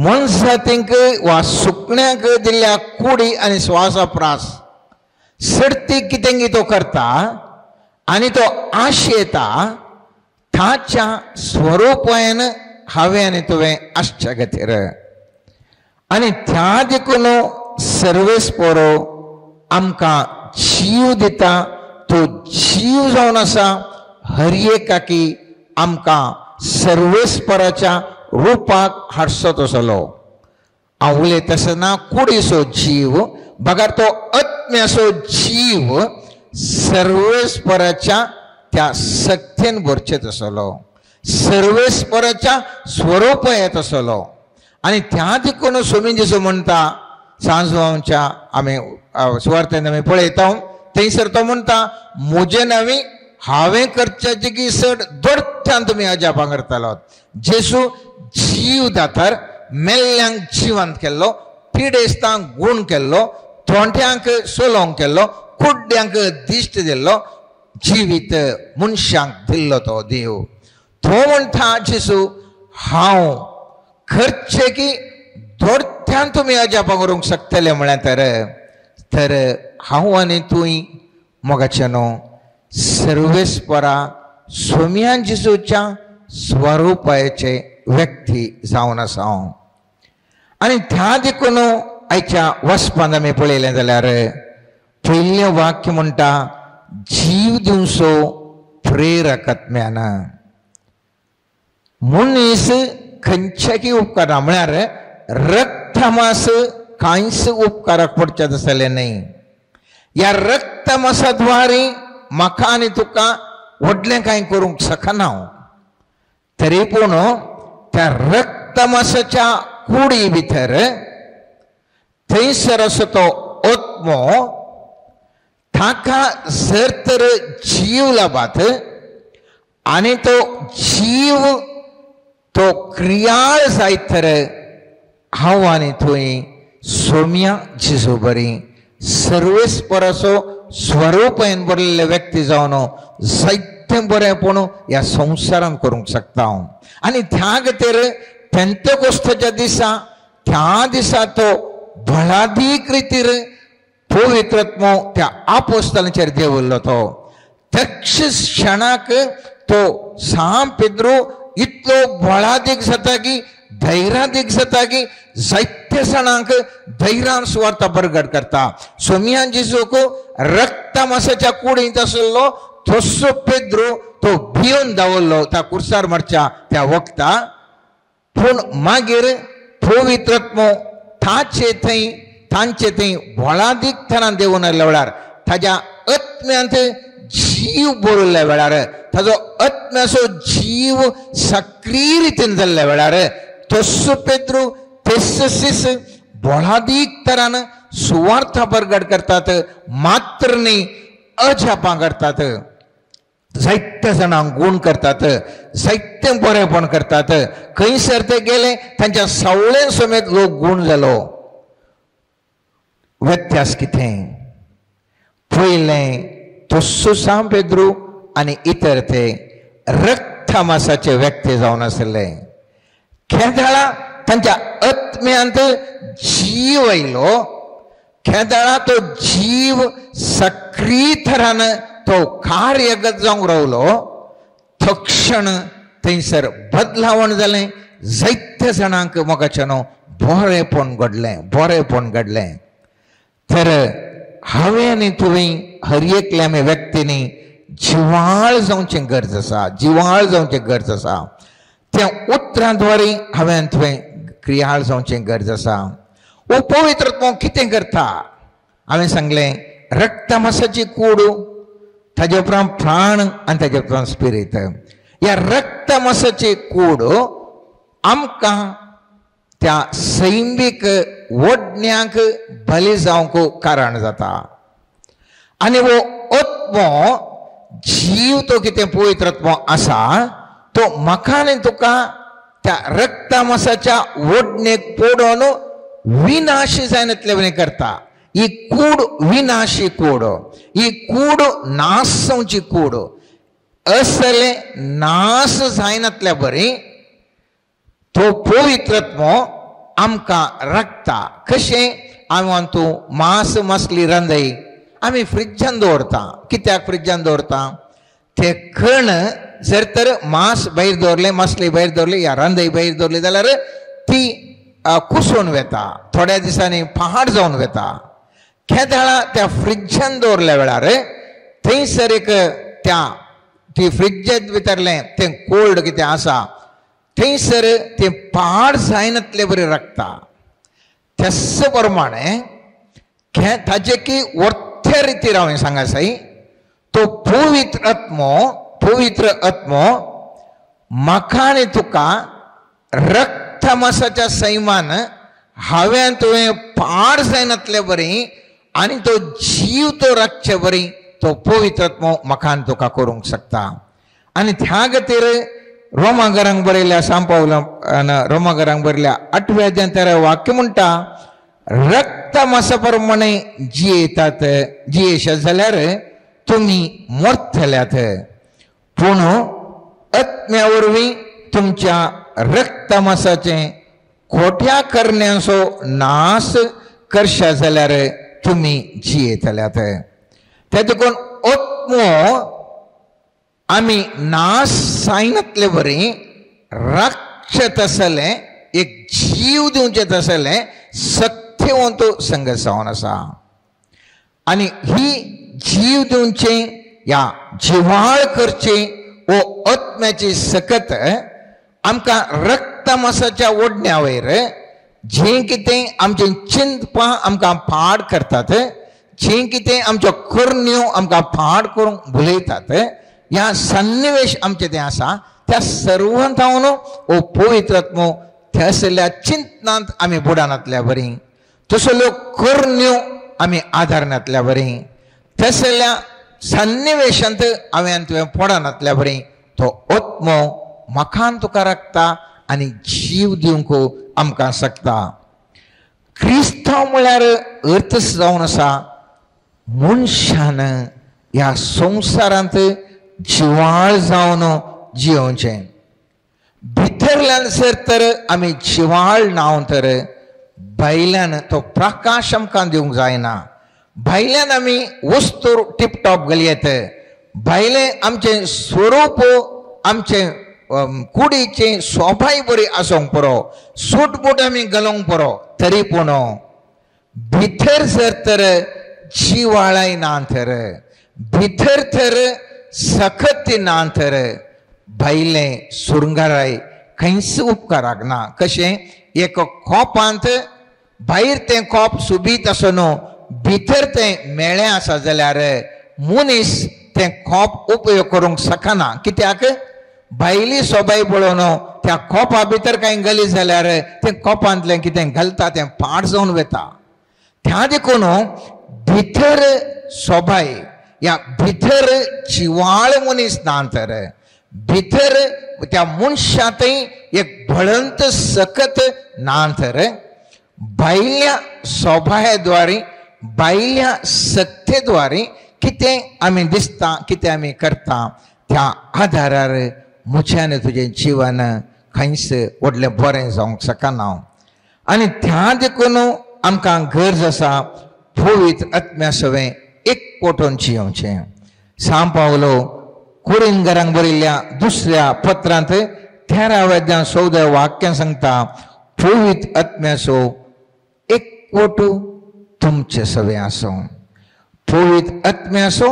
मनजातींक वा सुकण्यांक दिल्ल्या कुडी आनी श्वासा प्रास सडती कितेंगी तो करता आनी तो आशेता ताच्या स्वरूपान हांवें आनी तुवें आसच्या खातीर. आनी त्या देखून सर्वेस्परो आमकां जीव दिता. तो जीव जावन आसा हर एकाकी आमकां सर्वेस्पराच्या रुपाक हाडसो तसलो. हांव उलयता आसतना कुडीचो जीव बगर तो आत्म्याचो जीव सर्वेस्पराच्या त्या सक्तेन भरचेत आसलो, सर्वेस्पराच्या स्वरूप येत आसलो. आनी त्या देखून स्वामी जेजू म्हणटा सांजवांच्या आमी सुवार्थेन आमी पळयता थंयसर तो म्हणटा म्हजे नवी हांवें करच्याची की सड दोडत्यान तुमी अजापां करतालो. जेजू जीव दातार मेल्ल्यांक जिवंत केल्लो, पिडेस्तांक गूण केल्लो, थोंट्यांक सोलोंक केल्लो, कुड्ड्यांक दिश्ट दिल्लो, जिवीत मनशांक दिल्लो तो देव. तो म्हणटा जेजू हांव करचें की दोडत्यान तुमी अजापां करूंक शकतले म्हळ्यार तर तर हांव आनी तूं मोगाच्यानो सर्वेस्परा सोम्या जेजूच्या स्वरुपाचे व्यक्ती जावन आसा. आनी त्या देखून आयच्या वचपान आमी पळयलें जाल्यार पयलें वाक्य म्हणटा जीव दिवचो प्रेरक आत्म्यान. मनीस खंयच्याकी उपकारा म्हळ्यार रक्तमास कांयच उपकाराक पडचें तसलें न्हय. ह्या रक्तमासा द्वारे म्हाका आनी तुका व्हडलें कांय करूंक शकना हांव, तरी पूण त्या रक्तमासाच्या कुडी भितर थंयसर असो तो आत्मो ताका जर तर जीव लाभात आनी तो जीव तो क्रियाळ जायत तर हांव आनी थंय सोम्या जेजू बरी सर्वेस्पराचो स्वरूपान भरलेले व्यक्ती जावन जायतें बरें पूण ह्या संवसारान करूंक शकता हांव. आनी त्या खातीर पेंतेकोस्ताच्या दिसा त्या दिसा तो बळादीक रितीर पवित्रात्मो त्या आपोस्तालांचेर देंवल्लो. तो तक्ष क्षणाक तो सांव पेद्रू इतलो बळादीक जाता की धैर्यादीक जाता की जायते जाणांक धैर्यान सुवार्ता बरगड करता. सोम्या जेजूक रक्तमासाच्या कुडींत आसलो तसो पेद्रू तो भिवन धांवल्लो त्या कुर्सार मारच्या त्या वखता. पूण मागीर पवित्रात्मो ताचे थंय तांचे थंय बळादीक थरान देंवून आयिल्ल्या वेळार ताज्या आत्म्यांत जीव भरिल्ल्या वेळार ताजो आत्म्याचो जीव सक्रीय रितीन जाल्ल्या वेळार तस्सो पेद्रू तेस्सीस बळादीक तरान सुवार्था बरगड करतात, मात्र न्ही अजापां करतात. जायते जाणांक गूण करतात, जायते बरेपण करतात. खंयसर ते गेले तांच्या सावळेन समेत लोक गूण जालो. व्यत्यास कितें? पयलें तस्सो सांव पेद्रू आनी इतर ते रक्तमासाचे व्यक्ती जावन आसले. खेदाळा तांच्या आत्म्यांत जीव आयलो. खेदाळा तो जीव सक्रीय थरान तो कार्यगत जावंक रावलो. तक्षण थंयसर बदलावण जालें. जायत्या जाणांक मोगाच्यानो बरेपण घडलें, बरेपण घडलें. तर हांवें आनी तुवें हर एकल्या आमी व्यक्तींनी जिवाळ जावचें गरज आसा, जिवाळ जावचें गरज आसा. त्या उतरां द्वारे हांवें तुवें क्रियाळ जावचें गरज आसा. ओ पवित्र आत्मो कितें करता? हांवें सांगलें रक्तमासाची कूड, ताजे उपरांत प्राण आनी ताजे उपरांत स्पिरीत. ह्या रक्तमासाची कूड आमकां त्या सैमीक ओडण्यांक बली जावंक कारण जाता. आनी हो आत्मो जीव तो कितें पवित्र आत्मो आसा तो म्हाका आनी तुका त्या रक्तमासाच्या ओडणेक पडोवन विनाशी जायनातले बरें करता. ही कूड विनाशी कूड, ही कूड नाश जावची कूड. असले नाश जायनातल्या बरी तो पवित्र आत्मो आमकां राखता. कशें? आमी म्हणतो मांस मासली रांदय आमी फ्रिजान दवरता. कित्याक फ्रिजान दवरता? ते कण जर तर मांस भायर दवरलें, मासली भायर दवरली या रांदय भायर दवरली जाल्यार ती कुसून वेता, थोड्या दिसांनी पहाड जावन वेता. खेदाळा त्या फ्रिजान दवरल्या वेळार थंयसर एक त्या ती फ्रिजांत भितरलें तें कोल्ड कितें आसा थंयसर तें पहाड जायनातले बरी राखता. त्याच प्रमाणे ताजे की वर्त्या रितीर हांवें सांगा साई तो पवित्र आत्मो, पवित्र आत्मो म्हाका आनी तुका रक्तमासाच्या सैमान हांवें तुवें पाड जायनातले बरी आनी तो जीव तो राखचे बरी तो पवित्र आत्मो म्हाका आनी तुका करूंक शकता. आनी त्या खातीर रोमाघरांक बरयल्या सांपावला रोमाघरांक बरयल्या 8व्या अध्यायांत वाक्य म्हणटा रक्तमासा प्रमाणे जियेतात जियेशात जाल्यार तुमी मरतल्यात, पूण आत्म्या वरवीं तुमच्या रक्तमासाचें खोट्या करण्यांचो नाश करशा जाल्यार तुमी जियेतल्यात. ते देखून आत्मो आमी नाश जायनातले बरी राखचें तसलें एक जीव दिवचें तसलें सत्यवंत संग जावन आसा. आनी ही जीव दिवचें या जिवाळ करचें वो आत्म्याची सकत आमकां रक्तमासाच्या ओडण्या वयर जें कितें आमचें चिंतपां आमकां पाड करतात, जें कितें आमच्यो करण्यो आमकां पाड करूंक भुलयतात, ह्या सन्निवेश आमचें तें आसा त्या सर्वांतावन हो पवित्र आत्मो थंयसरल्या चिंतनांत आमी बुडानातल्या बरी, तसल्यो करण्यो आमी आदारनातल्या बरी, तसल्या सन्निवेशांत हांवें तुवें पडनातल्या बरी तो आत्मो म्हाका तुका राखता आनी जीव दिवंक आमकां शकता. क्रिस्तांव म्हळ्यार अर्थ जावन आसा मनशान ह्या संवसारांत जिवाळ जावन जियोवचें. भितरल्यान जर तर आमी जिवाळ नांव तर भायल्यान तो प्रकाश आमकां दिवंक जायना. भायल्यान आमी वस्तू टिपटॉप घालयत, भायलें आमचें स्वरूप आमचें कुडीचें सोबाय बरी आसूंक पुरो, सूट बूट आमी घालूंक पुरो, तरी पूण भितर जर तर जिवाळाय ना तर भितर तर सखत ना तर भायलें सुरंगाराय खंयच उपकाराक ना. कशें एक कोपांत भायर तें कोप सुबीत आसून भितर तें मेळें आसा जाल्यार मनीस तें कोप उपयोग करूंक शकना. कित्याक? भायली सोबाय पळोवन त्या कोपा भितर कांय गली जाल्यार तें कोपांतलें कितें घालता तें पाड जावन वता. त्या देखून भितर सोबाय ह्या भितर जिवाळ मनीस ना तर भितर त्या मनशांतय एक बळंत सकत ना तर भायल्या स्वभावाद्वारे भायल्या सक्तेद्वारे कितें आमी दिसता कितें आमी करता त्या आदारार म्हजें आनी तुजें जिवन खंयच व्हडलें बरें जावंक शकना. आनी त्या देखून आमकां गरज आसा पवित्र आत्म्या सवें एक पोटोन जियोवचें. सांव पावलो कुरिनगरांक बरयल्ल्या दुसऱ्या पत्रांत 13व्या 14 वाक्यां सांगता पवित्र आत्म्याचो एक पोटो तुमचे सवें आसूं. पवित्र आत्म्याचो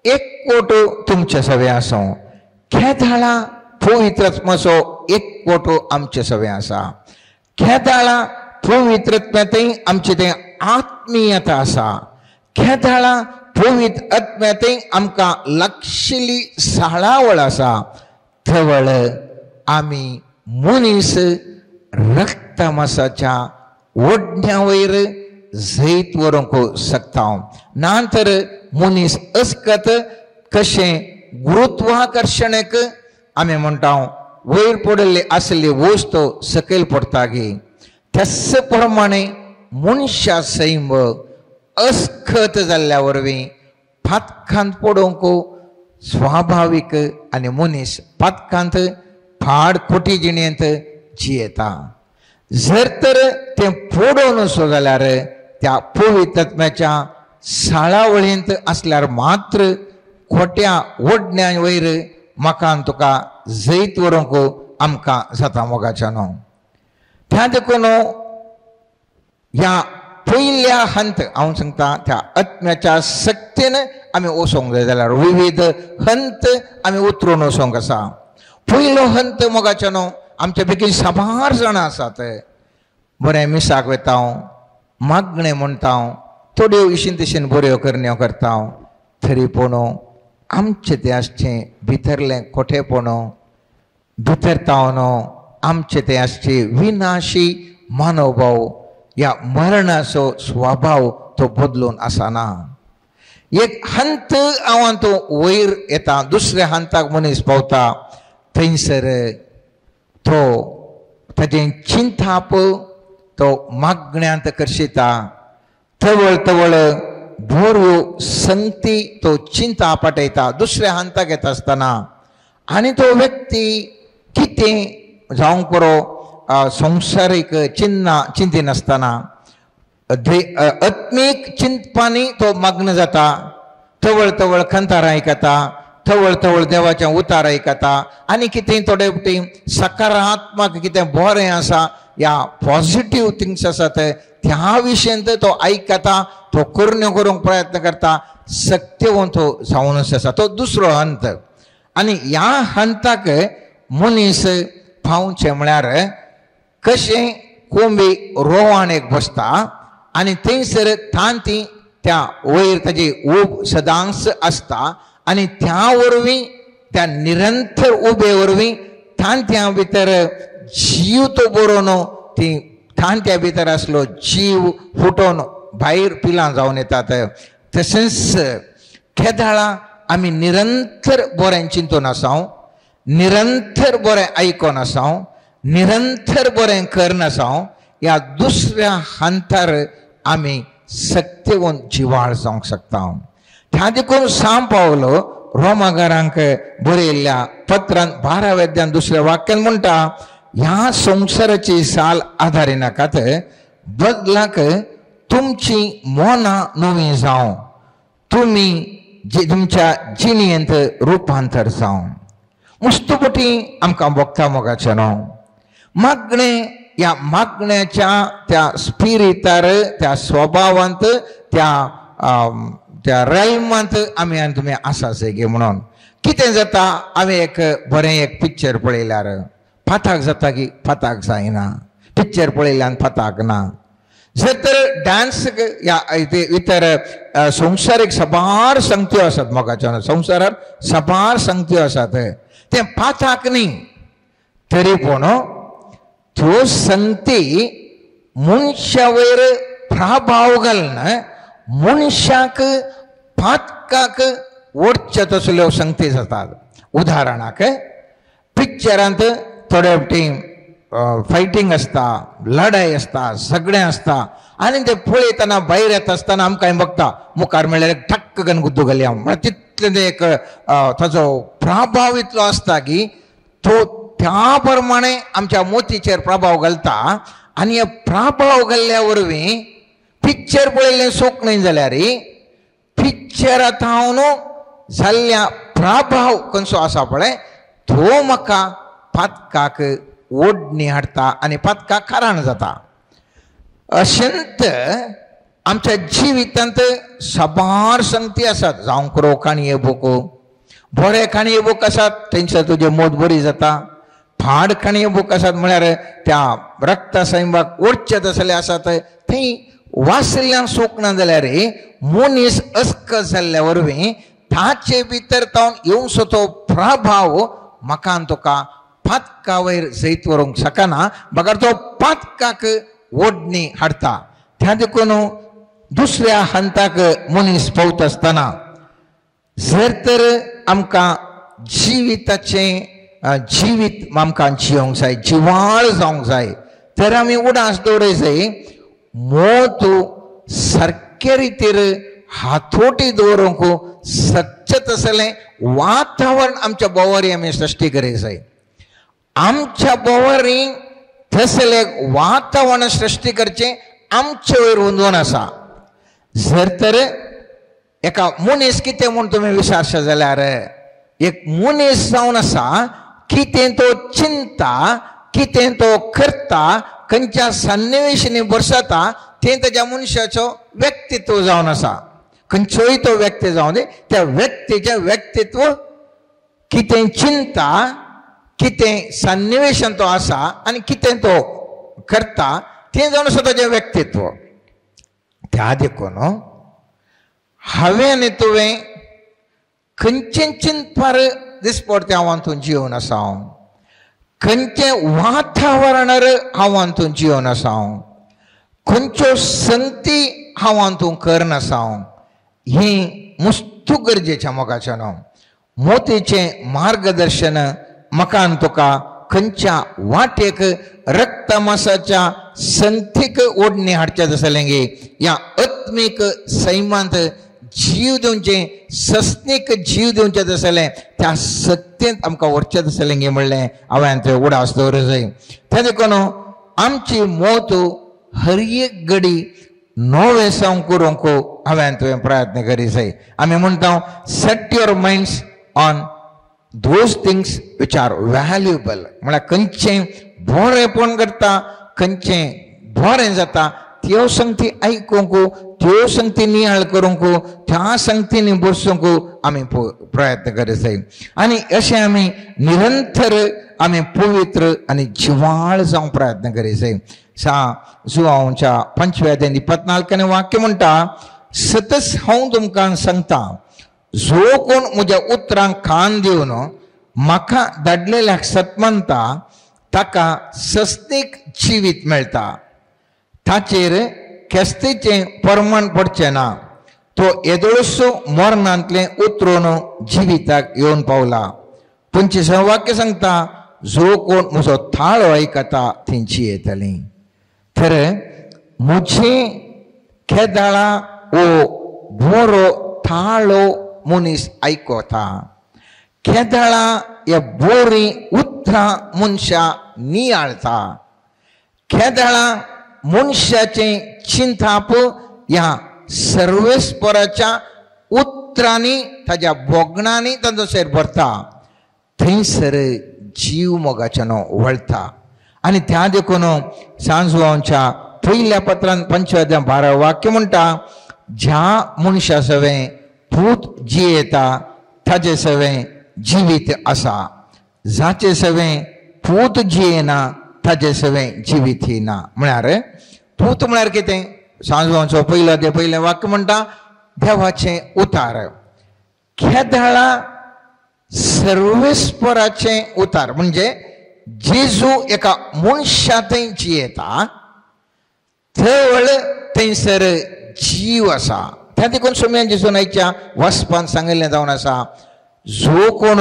एक कोटो तुमचे सवें आसूं. खेदाळा पवित्र आत्म्याचो एक कोटो आमचे सवें आसा. खेदाळा पवित्र आत्म्यांतय आमचें तें आत्मीयता आसा. खेदाळा पवित्र आत्म्यांतय आमकां लागशिल्ली साळावळ आसा. थवळ आमी मनीस रक्तमासाच्या ओडण्या वयर जैत व्हरूंक शकता. ना तर मनीस अस्कत कशें गुरुत्वाकर्शणेक आमी म्हणटा वयर पडिल्ली आसली वस्त सकयल पडटा गी त्याच प्रमाणे मनशा सैम अस्खत जाल्ल्या वरवीं पातकांत पडोवंक स्वाभावीक आनी मनीस पातकांत फाड खोटी जिणेंत जियेता. जर तर तें पडोवन असो जाल्यार त्या पवित्र आत्म्याच्या साळावळींत आसल्यार मात्र खोट्या ओडण्या वयर म्हाका तुका जैत व्हरूंक आमकां जाता मोगाच्यानो. त्या देखून ह्या पयल्या हंत हांव सांगता त्या आत्म्याच्या सक्तीन आमी वचोंक जाय जाल्यार विविध हंत आमी उतरून वचोंक आसा. पयलो हंत मोगाच्यानो आमच्या बेगीन साबार जाणां आसात बरें मिसाक वता मागणें म्हणटा थोड्यो इशीन तशीन बऱ्यो करण्यो करता तरी पूण आमचें तें आसचें भितरलें खोटेपण भितर तावन आमचें तें आसचें विनाशी मानवभाव ह्या मरणाचो स्वभाव तो बदलून आसना. एक हंत हांव तो वयर येता दुसऱ्या हंताक मनीस पावता थंयसर तो ताजें चिंताप तो मागण्यांत करशिता तवळ तवळ बऱ्यो संगती तो चिंता पाटयता दुसऱ्या हंताक येता आसतना आनी तो व्यक्ती कितें जावंक पुरो संवसारीक चिन्ना चिंतिनासतना आत्मीक चिंतपांनी तो मग्न जाता. तवळ तवळ खंतार आयकता तवळ तवळ देवाचें उतार आयकता आनी कितें थोडे फावटी सकारात्मक कितें बरें आसा या पॉझिटीव थिंग्स आसात त्या विशयांत तो आयकता तो करण्यो करूंक प्रयत्न करता सक्तेवंत जावनच आसा तो दुसरो हंत. आनी ह्या हंताक मनीस पावचें म्हळ्यार कशें कोंबी रोवाणेक बसता आनी थंयसर तांती त्या वयर ताजी ऊब सदांच आसता आनी त्या वरवीं त्या निरंतर उबे वरवीं तांत्या भितर जीव तो बरोवन ती तांत्या भितर आसलो जीव फुटोवन भायर पिलां जावन येतात. तशेंच केदाळा आमी निरंतर बरें चिंतून आसाव निरंतर बरें आयकोन आसाव निरंतर बरें करनासाव ह्या दुसऱ्या हंतार आमी सक्तेवन जिवाळ जावंक शकता. त्या देखून सांव पावलो रोमागारांक बरयल्ल्या पत्रान 12व्या दुसऱ्या वाक्यान म्हणटा ह्या संवसाराची साल आदारी नाकात बदलाक तुमची मनां नवीं जावं तुमी तुमच्या जिणेंत रुपांतर जावं. मुस्तपटी आमकां भोगता मोगाचें न्हू मागणें ह्या मागण्याच्या त्या स्पिरितार त्या स्वभावांत त्या त्या रेल्मांत आमी आनी तुमी आसा गे म्हणून कितें जाता आमी एक बरें एक पिक्चर पळयल्यार फाताक जाता की फाताक जायना पिक्चर पळयल्यान फाताक ना. जर तर डांस ह्या इतर संवसारीक साबार संगत्यो आसात मोगाच्यो संवसारात साबार संगत्यो आसात तें पाताक न्ही तरी पूण त्यो संगती मनशा वयर प्रभाव घालना मनशाक पातकाक ओडचे तसल्यो संगती जातात. उदाहरणाक पिक्चरांत थोडे फावटी फायटींग आसता, लढाई आसता, सगळें आसता आनी ते पळयतना भायर येता आसतना आमकां बघता मुखार मेळ्ळ्यार ठक्क करून गुद्दू घाली हांव म्हळ्यार तितलें एक ताजो प्रभाव इतलो आसता की तो त्या प्रमाणे आमच्या मोतीचेर प्रभाव घालता. आनी हे प्रभाव घाल्ल्या वरवीं पिक्चर पळयल्लें सूख न्हय जाल्यार पिक्चरा थावन जाल्ल्या प्रभाव खंयचो आसा पळय तो म्हाका पातकाक ओडणी हाडटा आनी पातकाक कारण जाता. अशेंत आमच्या जिवितांत साबार संगती आसात. जावं क्रो काणये बूक, बरे काणये बूक आसात तेंच्या तुजें मोत बरी जाता. फाड काणये बूक आसात म्हळ्यार त्या रक्ता सैमाक ओडचे तसले आसात थंय वाचल्ल्यान सूख ना जाल्यार मनीस अस्कस जाल्ल्या वरवीं ताचे भितर तावन येवचो तो प्रभाव म्हाका तुका पातका वयर जैत व्हरूंक शकना, बगर तो पातकाक ओडणी हाडटा. त्या देखून दुसऱ्या हंताक मनीस पावता आसतना जर तर आमकां जिविताचें जिवीत आमकां जियोंक जाय, जिवाळ जावंक जाय तर आमी उडास दवरय जाय मोत सारके रितीर हातोटी दवरूंक शकचें तसलें वातावरण आमच्या भोंवरी आमी सृश्टी करीत जाय. आमच्या भोंवरी तसलें वातावरण सृश्टी करचें आमचे वयर उंदोवन आसा. जर तर एका मनीस कितें म्हूण तुमी विचारशे जाल्यार एक मनीस जावन आसा कितें तो चिंता, कितें तो करता, खंयच्या सन्निवेशांनी बरसता तें ताज्या मनशाचो व्यक्तित्व जावन आसा. खंयचोय तो व्यक्ती जावन दी त्या व्यक्तीचें व्यक्तित्व कितें चिंता, कितें सन्निवेशन तो आसा आनी कितें तो करता तें जावन आसा ताजें व्यक्तित्व. त्या देखून हांवें आनी तुवें खंयचें चिंतपार दिसपडतें हांव हातूंत जिवन आसा, हांव खंयचें वातावरणार हांव हातूंत जिवन आसा, हांव खंयच्यो संगती हांव हातूंत करनासा, ही मुस्तू गरजेचें मोगाचें न्हू. मोतीचें मार्गदर्शन म्हाका आनी तुका खंयच्या वाटेक रक्तमासाच्या संगतीक ओडणी हाडचें आसलें गे ह्या आत्मीक सैमांत जीव दिवचें, सस्नीक जीव दिवचें आसलें त्या सत्तेंत आमकां व्हरचें आसलें गे म्हणलें हांवें थंय उडास दवरूं जाय. तें देखून आमची मोत हर एक घडी नवें सावन करूंक हांवें तुवें प्रयत्न करी जाय. आमी म्हणटा set your minds on those things which are valuable. म्हळ्यार खंयचें बरेंपण करता, खंयचें बरें जाता त्यो संगती आयकूंक, त्यो संगती नियाळ करूंक, त्या संगतींनी बसूंक आमी प्रयत्न करीत जाय. आनी अशें आमी निरंतर आमी पवित्र आनी जिवाळ जावंक प्रयत्न करीत जाय. सा जुवांवच्या 5व्या 24 वाक्य म्हणटा सतच हांव तुमकां सांगता जो कोण म्हज्या उतरांक कान दिवन म्हाका धाडलेल्याक सतमानता ताका सस्तीक जिवीत मेळटा, ताचेर खेस्तीचें प्रमाण पडचें ना, तो येदोळसो मरणांतलें उतरून जिविताक येवन पावला. 25 वाक्य सांगता जो कोण म्हजो थाळो आयकता थंयची येतली. तर म्हजे केदाळा वो बरो थाळो मनीस आयकता, केदाळा हे बोरी उतरां मनशां नियाळता, केदाळा मनशाचें चिंताप ह्या सर्वेस्पराच्या उतरांनी ताज्या भोगणांनी तांचो सैर भरता, थंयसर जीव मोगाच्यानो वळटा. आनी त्या देखून सांजवांच्या पयल्या पत्रान 5व्या 12 वाक्य म्हणटा ज्या मनशा सवें पूत जियेता ताजे सवें जिवीत आसा, जाचे सवें पूत जियेना ताजे सवें जिवीत ना. म्हळ्यार पूत म्हळ्यार कितें? सांजवांचो पयलो ते पयलें वाक्य म्हणटा देवाचें उतार. केदाळा सर्वेस्पराचें उतार म्हणजे जेजू एका मनशा थंय जियेता थंय थंयसर जीव आसा. त्या त्या देखून सोम्यान जेजून आयच्या वाचपान सांगिल्लें जावन आसा, जो कोण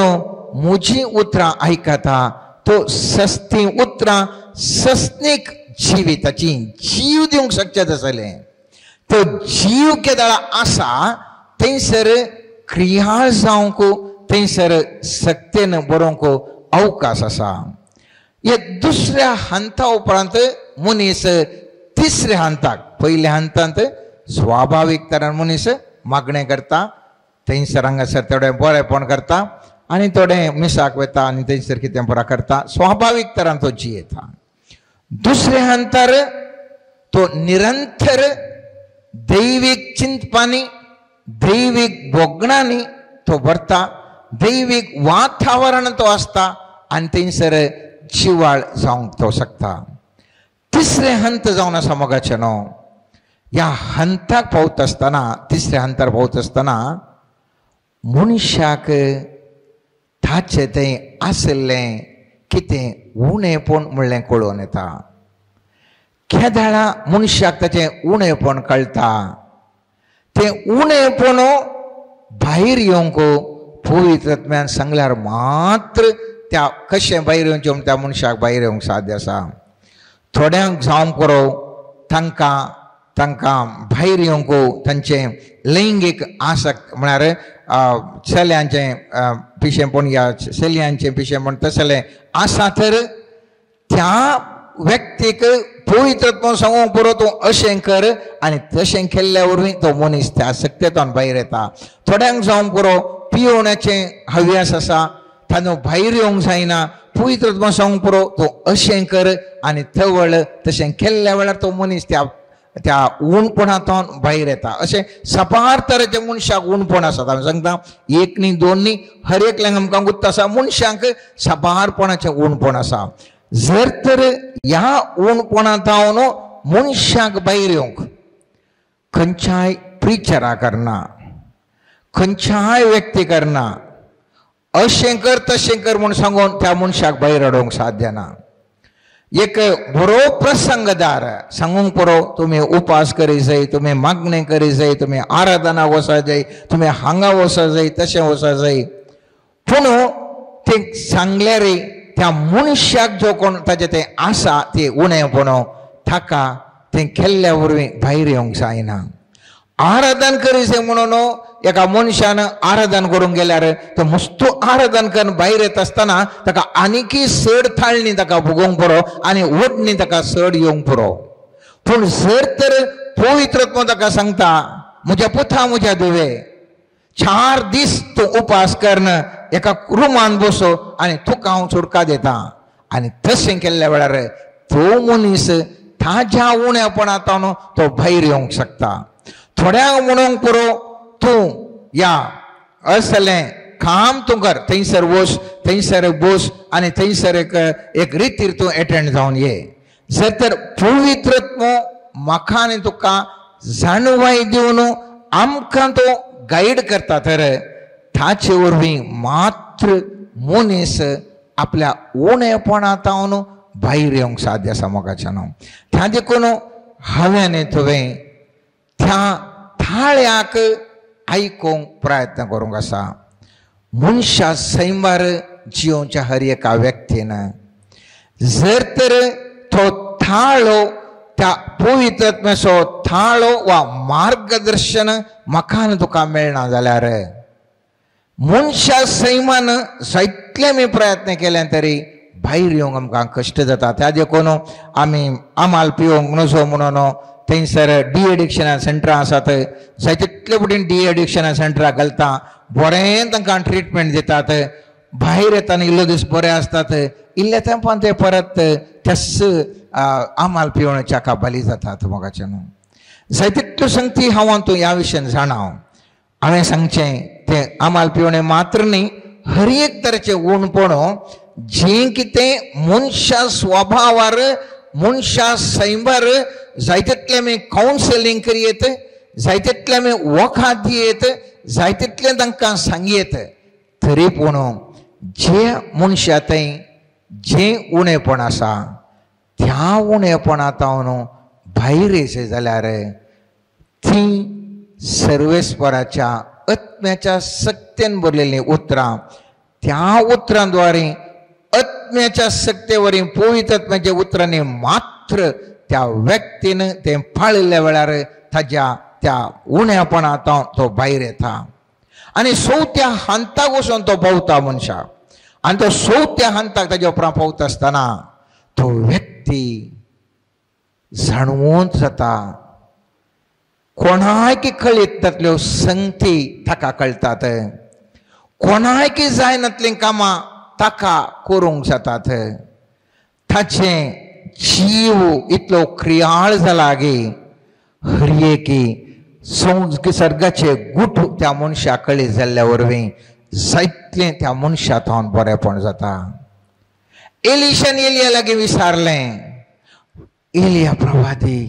म्हजी उतरां आयकता तो सस्ती उतरां सस्नीक जिविताची जीव दिवंक शकचे तसलें. तो जीव केदाळा आसा थंयसर क्रिया जावंक, थंयसर सक्तेन बरोवंक अवकाश आसा. हे दुसऱ्या हंता उपरांत मनीस तिसऱ्या हंताक, पयल्या हंतांत स्वाभावीक तरान मनीस मागणें करता, थंयसर हांगासर थोडें बरेंपण करता आनी थोडें मिसाक वता आनी थंयसर कितें बरो करता, स्वाभावीक तरान तो जियेता. दुसऱ्या हंतार तो निरंतर दैवीक चिंतपांनी, दैवीक भोगणांनी तो भरता, दैवीक वातावरण तो आसता आनी थंयसर जिवाळ जावंक तो शकता. तिसरें हंत जावन आसा मोगाचें न्हू, ह्या हंताक पावता आसतना, तिसऱ्या हंतार पावता आसतना मनशाक ताचें तें आशिल्लें कितें उणेपण म्हणलें कळोवन येता. केदाळा मनशाक ताचें उणेपण कळटा, तें उणेपण भायर येवंक पवित्र आत्म्यान सांगल्यार मात्र त्या कशें भायर येवचें म्हूण त्या मनशाक भायर येवंक साध्य आसा. थोड्यांक जावंक पुरो तांकां तांकां भायर येवंक तांचें लैंगीक आसक्त म्हळ्यार चल्यांचें पिशेंपण या चलयांचें पिशेंपण तसलें आसा तर त्या व्यक्तीक पवित्र आत्मो सांगूंक पुरो तूं अशें कर आनी तशें केल्ल्या वरवीं तो मनीस त्या आसक्तेंतल्यान भायर येता. थोड्यांक जावंक पुरो पियोवण्याचें हव्यास आसा, तांदूळ भायर येवंक जायना, पवित्र आत्मो सांगूंक पुरो तूं अशें कर आनी तवळ तशें केल्ल्या वेळार तो मनीस त्या त्या उणपणांतल्यान भायर येता. अशें सपार तरेचे मनशाक उणपण आसात. हांव सांगता एक न्ही दोन न्ही, हर एकल्यांक आमकां गुत्त आसा मनशांक सपारपणाचें उणपण आसा. जर तर ह्या उणपणांतल्यान मनशाक भायर येवंक खंयच्याय प्रिचरा करना, खंयच्याय व्यक्ती करना, अशें कर तशें कर म्हूण सांगून त्या मनशाक भायर हाडूंक साध्य ना. एक बरो प्रसंगदार सांगूंक पुरो तुमी उपास करी जाय, तुमी मागणें करी जाय, तुमी आराधना वचा जाय, तुमी हांगा वचा जाय, तशें वचा जाय, पूण तें सांगल्यार त्या मनशाक जो कोण ताजें तें आसा तें उणेपण ताका तें केल्ल्या वरवीं भायर येवंक जायना. आराधन करी जाय म्हणून एका मनशान आराधन करूंक गेल्यार तो मस्तो आराधन करून भायर येता आसतना ताका आनीकय चड थाळणी ताका भोगोवंक पुरो आनी ओडणी ताका चड येवंक पुरो. पूण जर तर पवित्र आत्मो ताका सांगता म्हज्या पुता म्हज्या धुवे 4 दीस तूं उपास करून एका रुमान बसो आनी तुका हांव सुटका दिता, आनी तशें केल्ल्या वेळार तो मनीस ताज्या उणेपणांतल्यान तो भायर येवंक शकता. थोड्यांक म्हणूंक पुरो तूं या असलें काम तूं कर, थंयसर वच, थंयसर बस आनी थंयसर एक एक रितीर तूं एटेंड जावन ये. जर तर पवित्र आत्मो म्हाका आनी तुका जाणवाय दिवन आमकां तो गायड करता तर ताचे वरवीं मात्र मनीस आपल्या उणेपणांतल्यान भायर येवंक साध्य आसा मोगाचें न्हू. त्या देखून हांवें आनी तुवें त्या थाळ्याक आयकूंक प्रयत्न करूंक आसा. मनशा सैमार जियोवच्या हर एका व्यक्तीन जर तर तो थाळो त्या पवित्र आत्म्याचो थाळो वा मार्गदर्शन म्हाका आनी तुका मेळना जाल्यार मनशा सैमान जायतले आमी प्रयत्न केले तरी भायर येवंक आमकां कश्ट जाता. त्या देखून आमी आमाल पिवंक नजो म्हणून थंयसर डी एडिक्शना सेंटरां आसात, जाय तितले पटीन डी एडिक्शना सेंटरां घालता, बरें तांकां ट्रिटमेंट दितात, भायर येतना इल्लो दीस बरे आसतात, इल्ले तेंपान ते परत त्याच आमाल पिवण्याच्या काबाली जातात. मोगाचें न्हू जाय तितल्यो संगती हांव तूं ह्या विशयान जाणा. हांवें सांगचें तें आमाल पिवणें मात्र न्ही, हर एक तरेचें उणपण जें कितें मनशा स्वभावार मनशा सैमार जाय तितलें आमी कावन्सिलींग करयेत, जाय तितलें आमी वखद दियेत, जाय तितलें तांकां सांगयेत, तरी पूण जे मनशा थंय जें उणेपण आसा त्या उणेपणांतल्यान भायर येयशें जाल्यार ती सर्वेस्पराच्या आत्म्याच्या सक्तेन भरलेलीं उतरां त्या उतरांद्वारे आत्म्याच्या सक्तेवरी पवित्र आत्म्याच्या उतरांनी मात्र त्या व्यक्तीन तें पाळिल्ल्या वेळार ताज्या त्या उण्यापणांत तो भायर येता आनी चवथ्या हांताक वचून तो पावता मनशाक आनी तो चवथ्या हांताक ताज्या उपरांत पावता आसतना तो व्यक्ती जाणवून जाता कोणायकी कळीत तातल्यो संगती ताका कळटात कोणायकी जायनातलीं कामां ताका करूंक जातात ताचें जीव इतलो क्रियाळ जाला गे हरयेकी सर्गाचे गुट त्या मनशा कळीत जाल्ल्या वरवीं जायतलें त्या मनशा थावन बरेपण जाता. एलिशान एलिया लागीं विचारलें एलिया प्रवादी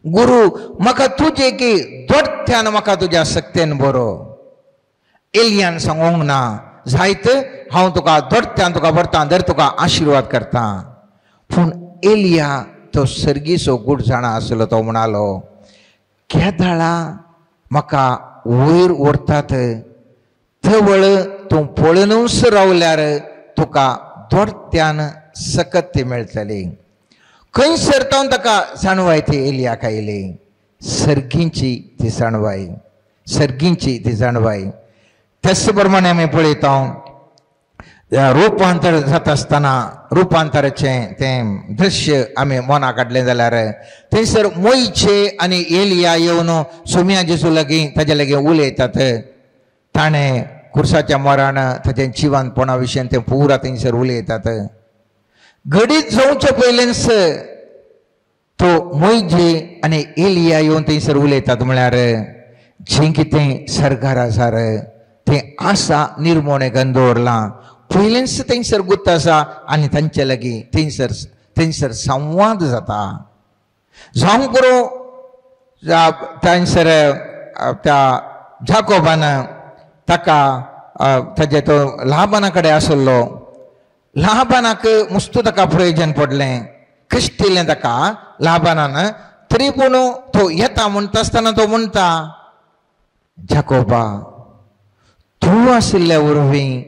गुरु म्हाका तुजे की दोट्यान म्हाका तुज्या सक्तेन बरो. एलियान सांगूंक ना जायत हांव तुका दोट्यान तुका भरता दर तुका आशिर्वाद करता. पूण एलिया तो सर्गीचो गूट जाणा आसलो तो म्हणालो केदाळा म्हाका वयर व्हरतात तवळ तूं पळोवनूच रावल्यार तुका दोट्यान सकत मेळटली. खंयसर तावन ताका जाणवाय ती एलियाक आयली सर्गींची ती जाणवाय सर्गींची ती जाणवाय. त्याच प्रमाणे आमी पळयता रुपांतर जाता आसतना रुपांतराचें तें दृश्य आमी मना काडलें जाल्यार थंयसर मोयचे आनी एलिया येवन सोम्या जेजू लागीं ताजे लागीं उलयतात. ताणें खुर्साच्या मरण ताचें जिवनपणा विशयन तें पुरा थंयसर उलयतात. घडीत जावचे पयलींच तो मोयजे आनी एलिया येवन थंयसर उलयतात म्हळ्यार जें कितें सरकार आसा तें आसा निर्मोणे करून दवरलां पयलींच थंयसर गुत्त आसा आनी तांचे लागीं थंयसर थंयसर संवाद जाता. जावं पुरो थंयसर त्या जाकोबान ताका ताजे तो लाबाना कडेन आसलो लाबानाक मुस्तू ताका प्रयोजन पडलें कश्टिलें ताका लाबानान तरी पूण तो येता म्हणटा आसतना तो म्हणटा जाकोबा तूं आशिल्ल्या वरवीं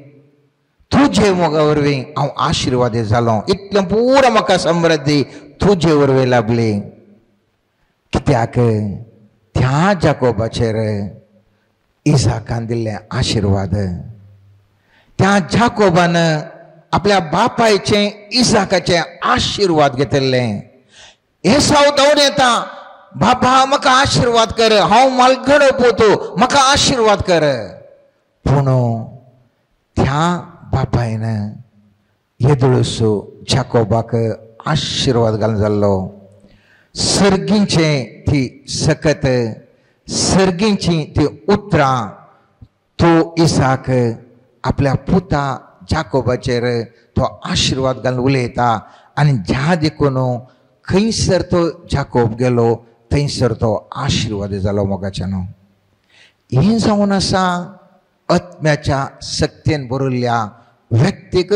तुजे मोगा वरवीं हांव आशिर्वादी जालो इतलें पुरो म्हाका समृद्धी तुजे वरवीं लाभली. कित्याक त्या जाकोबाचेर इसाकान दिल्ले आशिर्वाद त्या जाकोबान आपल्या बापायचे इसाकाचे आशिर्वाद घेतिल्ले. एसाव धांवन येता बाबा म्हाका आशिर्वाद कर हांव मालगडो पोतो म्हाका आशिर्वाद कर. पूण त्या बापायन येदोळसो जाकोबाक आशिर्वाद घालून जाल्लो. सर्गींचे ती सकत सर्गींची ती उतरां तो इसाक आपल्या पुता जाकोबाचेर तो आशिर्वाद घालून उलयता आनी ज्या देखून खंयसर तो जाकोब गेलो थंयसर तो आशिर्वाद जालो मोगाच्यानो. हें जावन आसा आत्म्याच्या सक्तेन भरिल्ल्या व्यक्तीक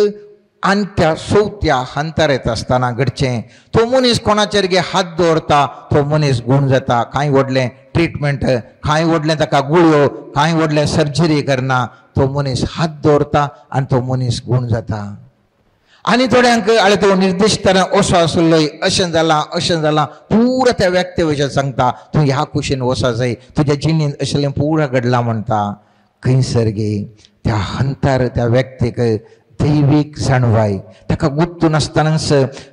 आनी त्या चवथ्या हांतार येता आसतना घडचें तो मनीस कोणाचेर गे हात दवरता तो मनीस गूण जाता. कांय व्हडलें ट्रिटमेंट कांय व्हडलें ताका गुळयो कांय व्हडलें सर्जरी करना तो मनीस हात दवरता आनी तो मनीस गूण जाता. आनी थोड्यांक आळे तो निर्दिश्ट असो आसलो अशें जालां अशें जालां पुरा त्या व्यक्ती विशय सांगता तूं ह्या कुशीन वचो जाय तुज्या जिणेंत अशें पुरा घडलां म्हणटा. खंयसर गे त्या हंतार त्या व्यक्तीक दैवीक जाणवाय ताका गुप्त नासतनाच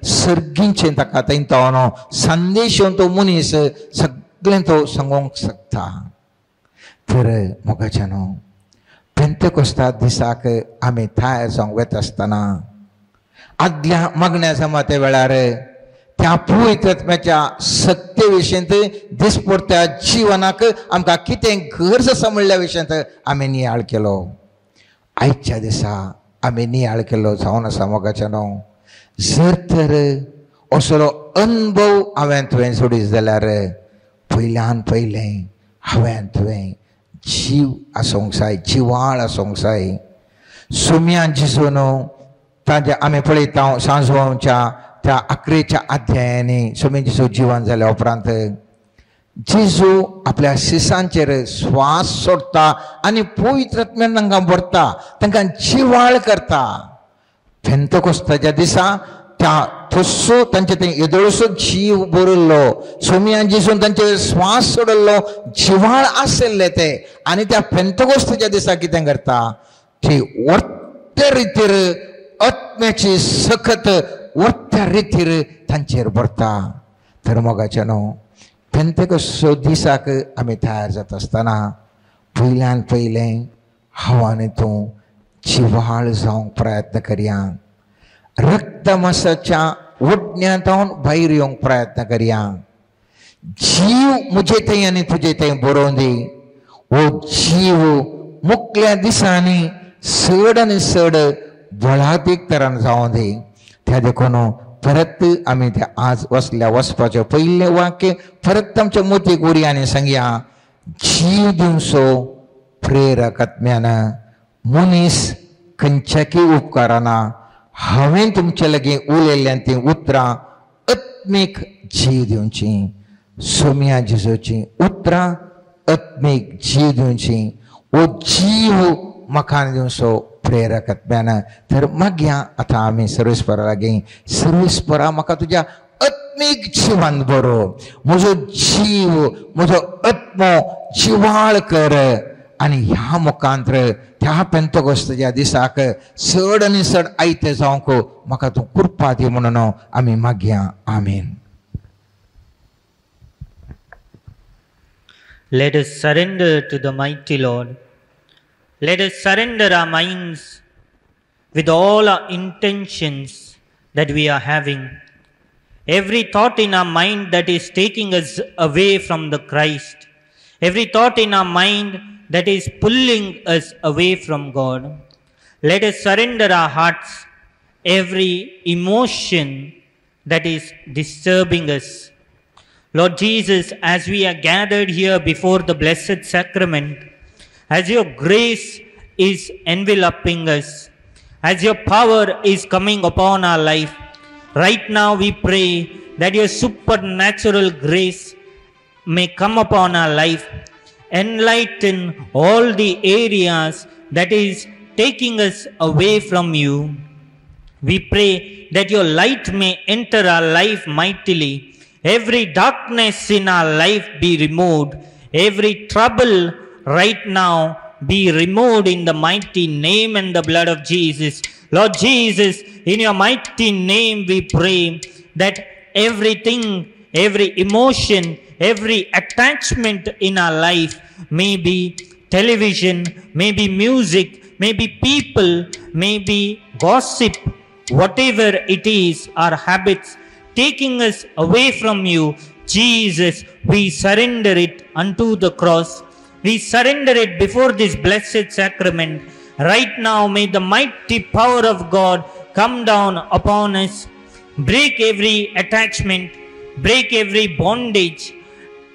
सर्गींचें ताका थंय संदेश येवन तो मनीस सगळें तो सांगूंक शकता. तर मोगाच्यानो पेंतेकोस्ता दिसाक आमी तयार जावंक वता आसतना आदल्या मागण्या जमाते वेळार त्या पवित्र आत्म्याच्या सत्ते विशयंत दिसपडत्या जिवनाक आमकां कितें गरज आसा म्हणल्या विशयांत आमी नियाळ केलो. आयच्या दिसा आमी नियाळ केलो जावन आसा मोगाच्यानो. जर तर असलो अनुभव हांवें तुवें सोडीत जाल्यार पयल्यान पयलें हांवें तुवें जीव आसूंक जाय जिवाळ आसूंक जाय. सुम्या जिजून ताजे आमी पळयता सांजवांच्या त्या आकरेच्या अध्यायांनी सुम्या जिजू जिवन जाल्या उपरांत जेजू आपल्या शिसांचेर श्वास सोडटा आनी पवित्र आत्म्यान तांकां भरता, तांकां जिवाळ करता. पेंतकोस्ताच्या दिसा त्या थोसो तांचे ते येदोळसो जीव बरयल्लो, सोमयान जेजून तांचेर श्वास सोडिल्लो, जिवाळ आशिल्ले ते. आनी त्या पेंतकोस्ताच्या दिसा कितें करता, ती वर्त्या रितीर आत्म्याची सखत वर्त्या रितीर तांचेर भरता. तर मोगाचें न्हू, पेंतेकोस्त दिसाक आमी तयार जाता आसतना पयल्यान पयलें हांव आनी तूं जिवाळ जावंक प्रयत्न करया, रक्तमासाच्या ओडण्यांत भायर येवंक प्रयत्न करया. जीव म्हजे थंय आनी तुजे थंय बरोवन दी. हो जीव मुकल्या दिसांनी चड आनी चड बळादीक तरान जावं दी. त्या देखून परत आमी त्या आज वसल्या वचपाचें पयलें वाक्य परत आमच्या मोतीक उरया आनी सांगया, जीव दिवचो प्रेरक आत्म्यान मनीस खंयच्याकय उपकाराना. हांवें तुमचे लागीं उलयल्ल्यान तीं उतरां आत्मीक जीव दिवचीं, सोम्या जेजूचीं उतरां आत्मीक जीव दिवचीं. हो जीव म्हाका दिवचो प्रेरक आत्म्यान. तर मागया आतां आमी सर्वेस्परा लागीं, सर्वेस्परा म्हाका तुज्या आत्मीक जिवान बरो, म्हजो जीव म्हजो आत्मो जिवाळ कर. आनी ह्या मुखांत्र त्या पेंतकोस्ताच्या दिसाक चड आनी चड आयते जावंक म्हाका तूं कृपा दी म्हणून आमी मागया. आमीन. Let us surrender to the mighty Lord. Let us surrender our minds with all our intentions that we are having. Every thought in our mind that is taking us away from the Christ, every thought in our mind that is pulling us away from God. Let us surrender our hearts, every emotion that is disturbing us. Lord Jesus, as we are gathered here before the Blessed Sacrament, as your grace is enveloping us, as your power is coming upon our life, right now we pray that your supernatural grace may come upon our life, enlighten all the areas that is taking us away from you. We pray that your light may enter our life mightily. Every darkness in our life be removed. Every trouble right now be removed in the mighty name and the blood of Jesus. Lord Jesus, in your mighty name we pray that everything, every emotion, every attachment in our life, may be television, may be music, may be people, may be gossip, whatever it is, our habits taking us away from you, Jesus, we surrender it unto the cross. We surrender it before this blessed sacrament. Right now, may the mighty power of God come down upon us, break every attachment, break every bondage,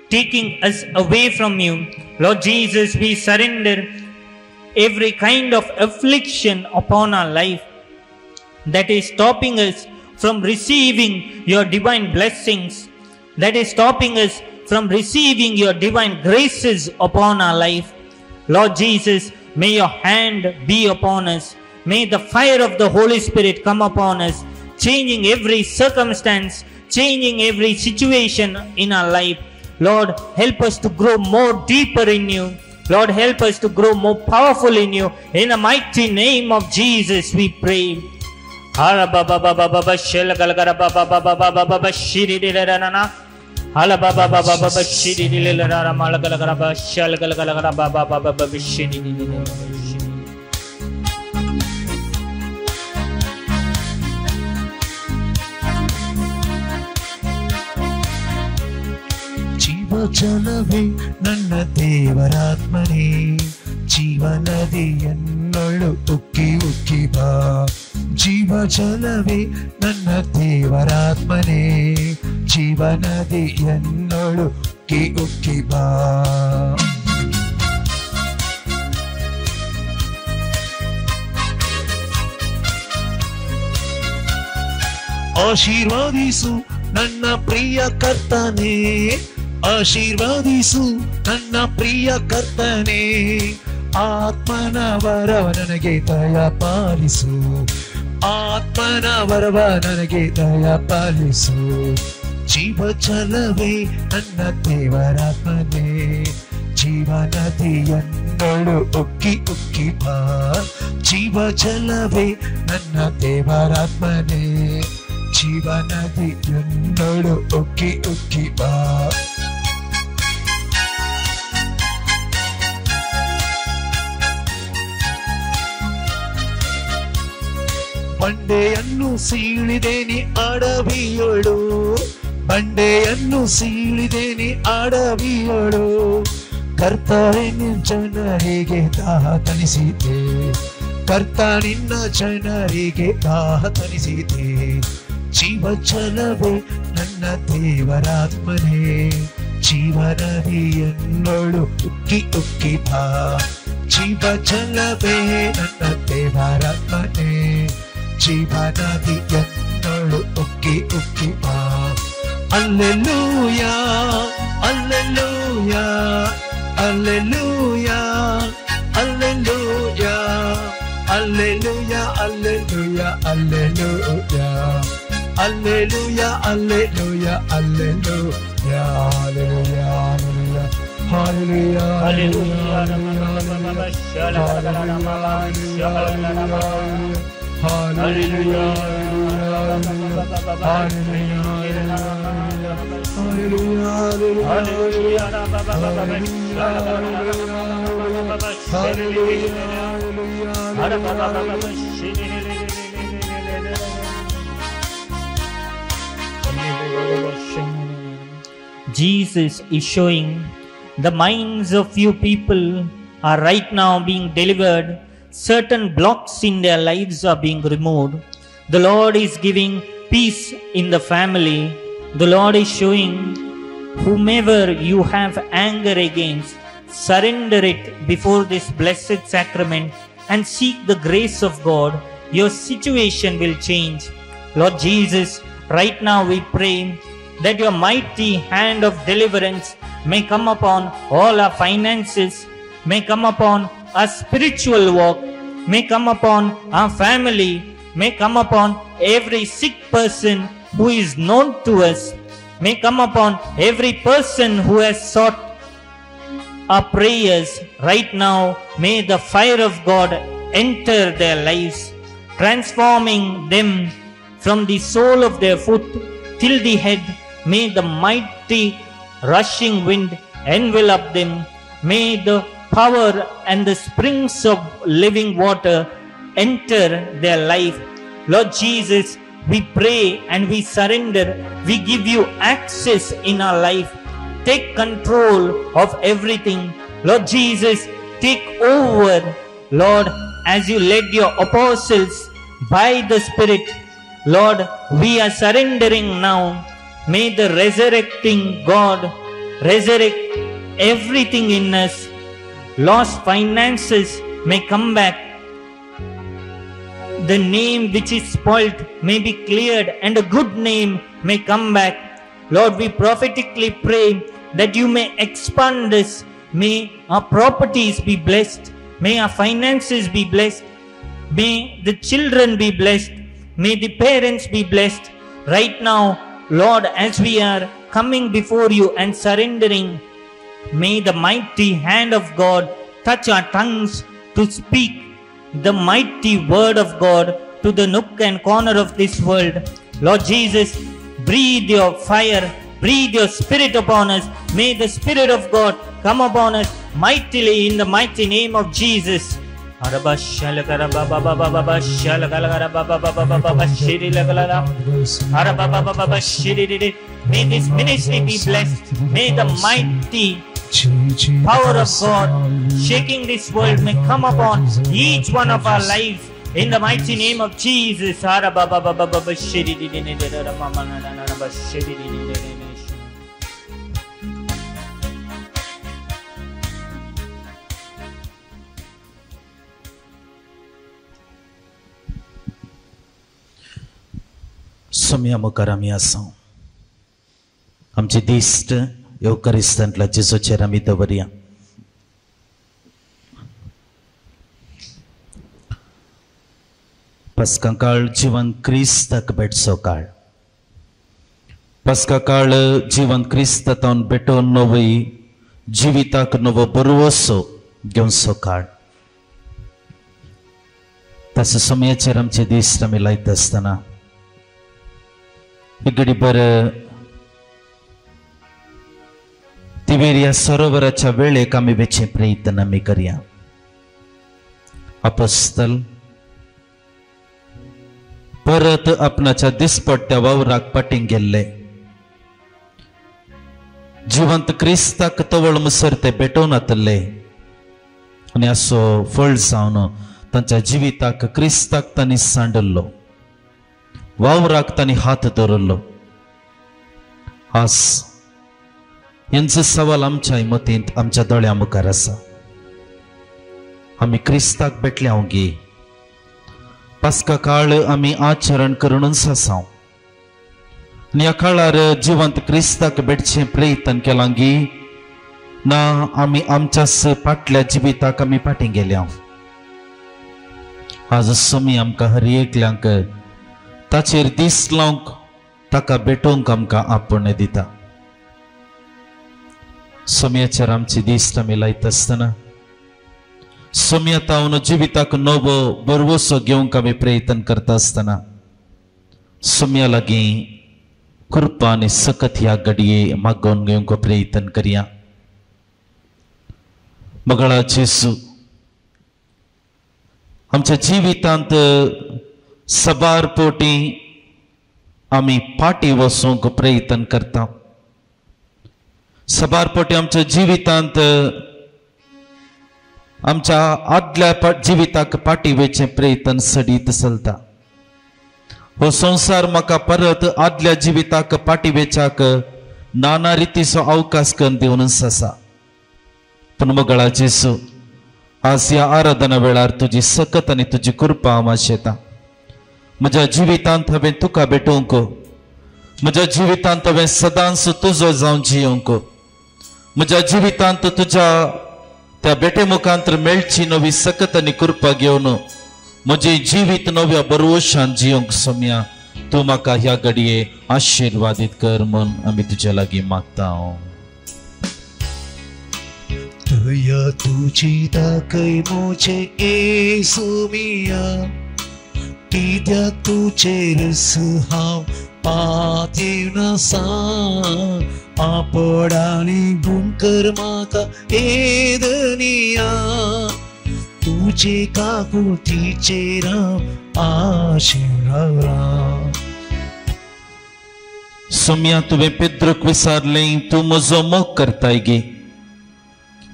taking us away from you. Lord Jesus, we surrender every kind of affliction upon our life that is stopping us from receiving your divine blessings, that is stopping us from receiving your divine graces upon our life. Lord Jesus, may your hand be upon us. May the fire of the Holy Spirit come upon us, changing every circumstance, changing every situation in our life. Lord, help us to grow more deeper in you. Lord, help us to grow more powerful in you. In the mighty name of Jesus, we pray. ಜೀವಜಲವೇ ನನ್ನ ದೇವರಾತ್ಮನೇ, ಜೀವನದಿಯನ್ನೊಳು ಉಕ್ಕಿ ಉಕ್ಕಿ ಬಾ. ಜೀವಜಲವೇ ನನ್ನ ದೇವರಾತ್ಮನೇ, ಜೀವನದಿಯನ್ನೊಳು ಉಕ್ಕಿ ಉಕ್ಕಿ ಬಾ. ಆಶೀರ್ವಾದಿಸು ನನ್ನ ಪ್ರಿಯ ಕರ್ತನೇ, ಆಶೀರ್ವಾದಿಸು ನನ್ನ ಪ್ರಿಯ ಕರ್ತನೇ. ಆತ್ಮನ ವರವ ನನಗೆ ದಯ ಪಾಲಿಸು, ಆತ್ಮನ ವರವ ನನಗೆ ದಯ ಪಾಲಿಸು. ಜೀವ ಜಲವೇ ನನ್ನ ದೇವರಾತ್ಮನೇ, ಜೀವ ನದಿಯನ್ನೊಳು ಉಕ್ಕಿ ಉಕ್ಕಿ ಬಾ. ಜೀವ ಜಲವೇ ನನ್ನ ದೇವರಾತ್ಮನೇ, ಜೀವ ನದಿಯನ್ನೊಳು ಉಕ್ಕಿ ಉಕ್ಕಿ ಬಾ. ಬಂಡೆಯನ್ನು ಸೀಳಿದೇನಿ ಅಡವಿಯೊಳು, ಬಂಡೆಯನ್ನು ಸೀಳಿದೇನಿ ಅಡವಿಯೊಳು. ಕರ್ತನೇ ನಿನ್ನ ಜನರಿಗೆ ದಾಹ ತಣಿಸಿದೆ, ಕರ್ತ ನಿನ್ನ ಜನರಿಗೆ ದಾಹ ತಣಿಸಿದೆ. ಜೀವ ಜಲವೇ ನನ್ನ ದೇವರಾತ್ಮನೇ, ಜೀವ ನದಿಯನ್ನೊಳು ಉಕ್ಕಿ ಉಕ್ಕಿ ಬಾ. ಜೀವ ಜಲವೇ ನನ್ನ ದೇವರಾತ್ಮನೇ, ಜೀವ ನದಿಯನ್ನೊಳು ಉಕ್ಕಿ ಉಕ್ಕಿ ಬಾ. Alleluia, alleluia, alleluia, alleluia, alleluia, alleluia, alleluia, alleluia, alleluia, alleluia, alleluia, hallelujah, hallelujah, Jesus is showing the minds of few people are right now being delivered. Certain blocks in their lives are being removed. The Lord is giving peace in the family. The Lord is showing whomever you have anger against, surrender it before this blessed sacrament and seek the grace of God. Your situation will change. Lord Jesus, right now we pray that your mighty hand of deliverance may come upon all our finances, may come upon our spiritual walk, may come upon our family, may come upon every sick person who is known to us, may come upon every person who has sought our prayers. Right now, may the fire of God enter their lives, transforming them from the sole of their foot till the head. May the mighty rushing wind envelop them. May the power and the springs of living water enter their life. Lord Jesus, we pray and we surrender. We give you access in our life. Take control of everything. Lord Jesus, take over. Lord, as you led your apostles by the Spirit, Lord, we are surrendering now. May the resurrecting God resurrect everything in us. Lost finances may come back. The name which is spoilt may be cleared and a good name may come back. Lord, we prophetically pray that you may expand this. May our properties be blessed. May our finances be blessed. May the children be blessed. May the parents be blessed. Right now, Lord, as we are coming before you and surrendering, may the mighty hand of God touch our tongues to speak the mighty word of God to the nook and corner of this world. Lord Jesus, breathe your fire, breathe your spirit upon us. May the Spirit of God come upon us mightily in the mighty name of Jesus. May this ministry be blessed. May the mighty power of God shaking this world may come upon each one of our lives in the mighty name of Jesus. Saumya मुखार आमी आसा. आमची दिश्ट येवकारिस्तांतल्या जेजूचेर आमी दवरया. पास्का काळ जिवन क्रिस्ताक भेटचो काळ. पास्का काळ जिवन क्रिस्ता तावन भेटोवन नवय जिविताक नवो बरवसो घेवचो काळ. तसो समयाचेर आमचे दीस आमी लायता आसतना घडीभर तिबेरिया सरोवराच्या वेळेक आमी वेचे प्रयत्न आमी करया. अपोस्तल परत आपणाच्या दिसपट्ट्या वावराक पाटींग गेल्ले. जिवंत क्रिस्ताक तवळ मुसर ते भेटोवन आतल्ले आनी असो फळ जावन तांच्या जिविताक क्रिस्ताक तांणी सांडल्लो, वावराक तांणी हात दवरलो. आज यांचो सवाल आमच्या मतींत आमच्या दोळ्या मुखार आसा. आमी क्रिस्ताक भेटले हांव गे. पास्का काळ आमी आचरण करूनच आसा आनी ह्या काळार जिवंत क्रिस्ताक भेटचें प्रयत्न केलां गी ना आमी आमच्याच फाटल्या जिविताक आमी फाटीं गेल्या. आज समी आमकां हर एकल्यांक ताचेर दीस लावंक ताका भेटोवंक आमकां आपोवणें दिता. समयाचेर आमचे दीस आमी लायता आसतना समया तावन जिविताक नवो बरवसो घेवंक आमी प्रयत्न करता आसतना समया लागीं कृपा आनी सकत ह्या घडये मागोवन घेवंक प्रयत्न करया. मगळा जेजू, आमच्या जिवितांत सबार पोटी आमी फाटीं वचूंक प्रयत्न करता. सबार पोटी आमच्या जिवितांत आमच्या आदल्या जिविताक फाटीं वचचें प्रयत्न सडीत चलता. हो संवसार म्हाका परत आदल्या जिविताक फाटीं वचच्याक नाना रितीचो अवकाश करून दिवनच आसा. पूण मगळा जेजू, आज ह्या आराधना वेळार तुजी सकत आनी तुजी कृपा हांव आशेता. म्हज्या जिवितांत हांवें तुका भेटोवंक, म्हज्या जिवितांत हांवें सदांच तुजो जावन जियोवंक, म्हज्या जिवितांत तुज्या त्या भेटे मुखांत मेळची नवी सकत आनी कृपा घेवन म्हजें जिवीत नव्या बरवशान जियोवंक सोम्या तूं म्हाका ह्या घडये आशिर्वादीत कर म्हूण आमी तुज्या लागीं मागता. तुया तुजी दाखय म्हजे येसू मिया, कित्याक तुजेरच हांव पातयेवन आसा. पापड आनी गुण कर म्हाका येदनिया, तुजे काकुळतीचेर हांव आशेवन रावलां. सोम्या तुवें पेद्रूक विचारलें तूं म्हजो मोग करताय गे.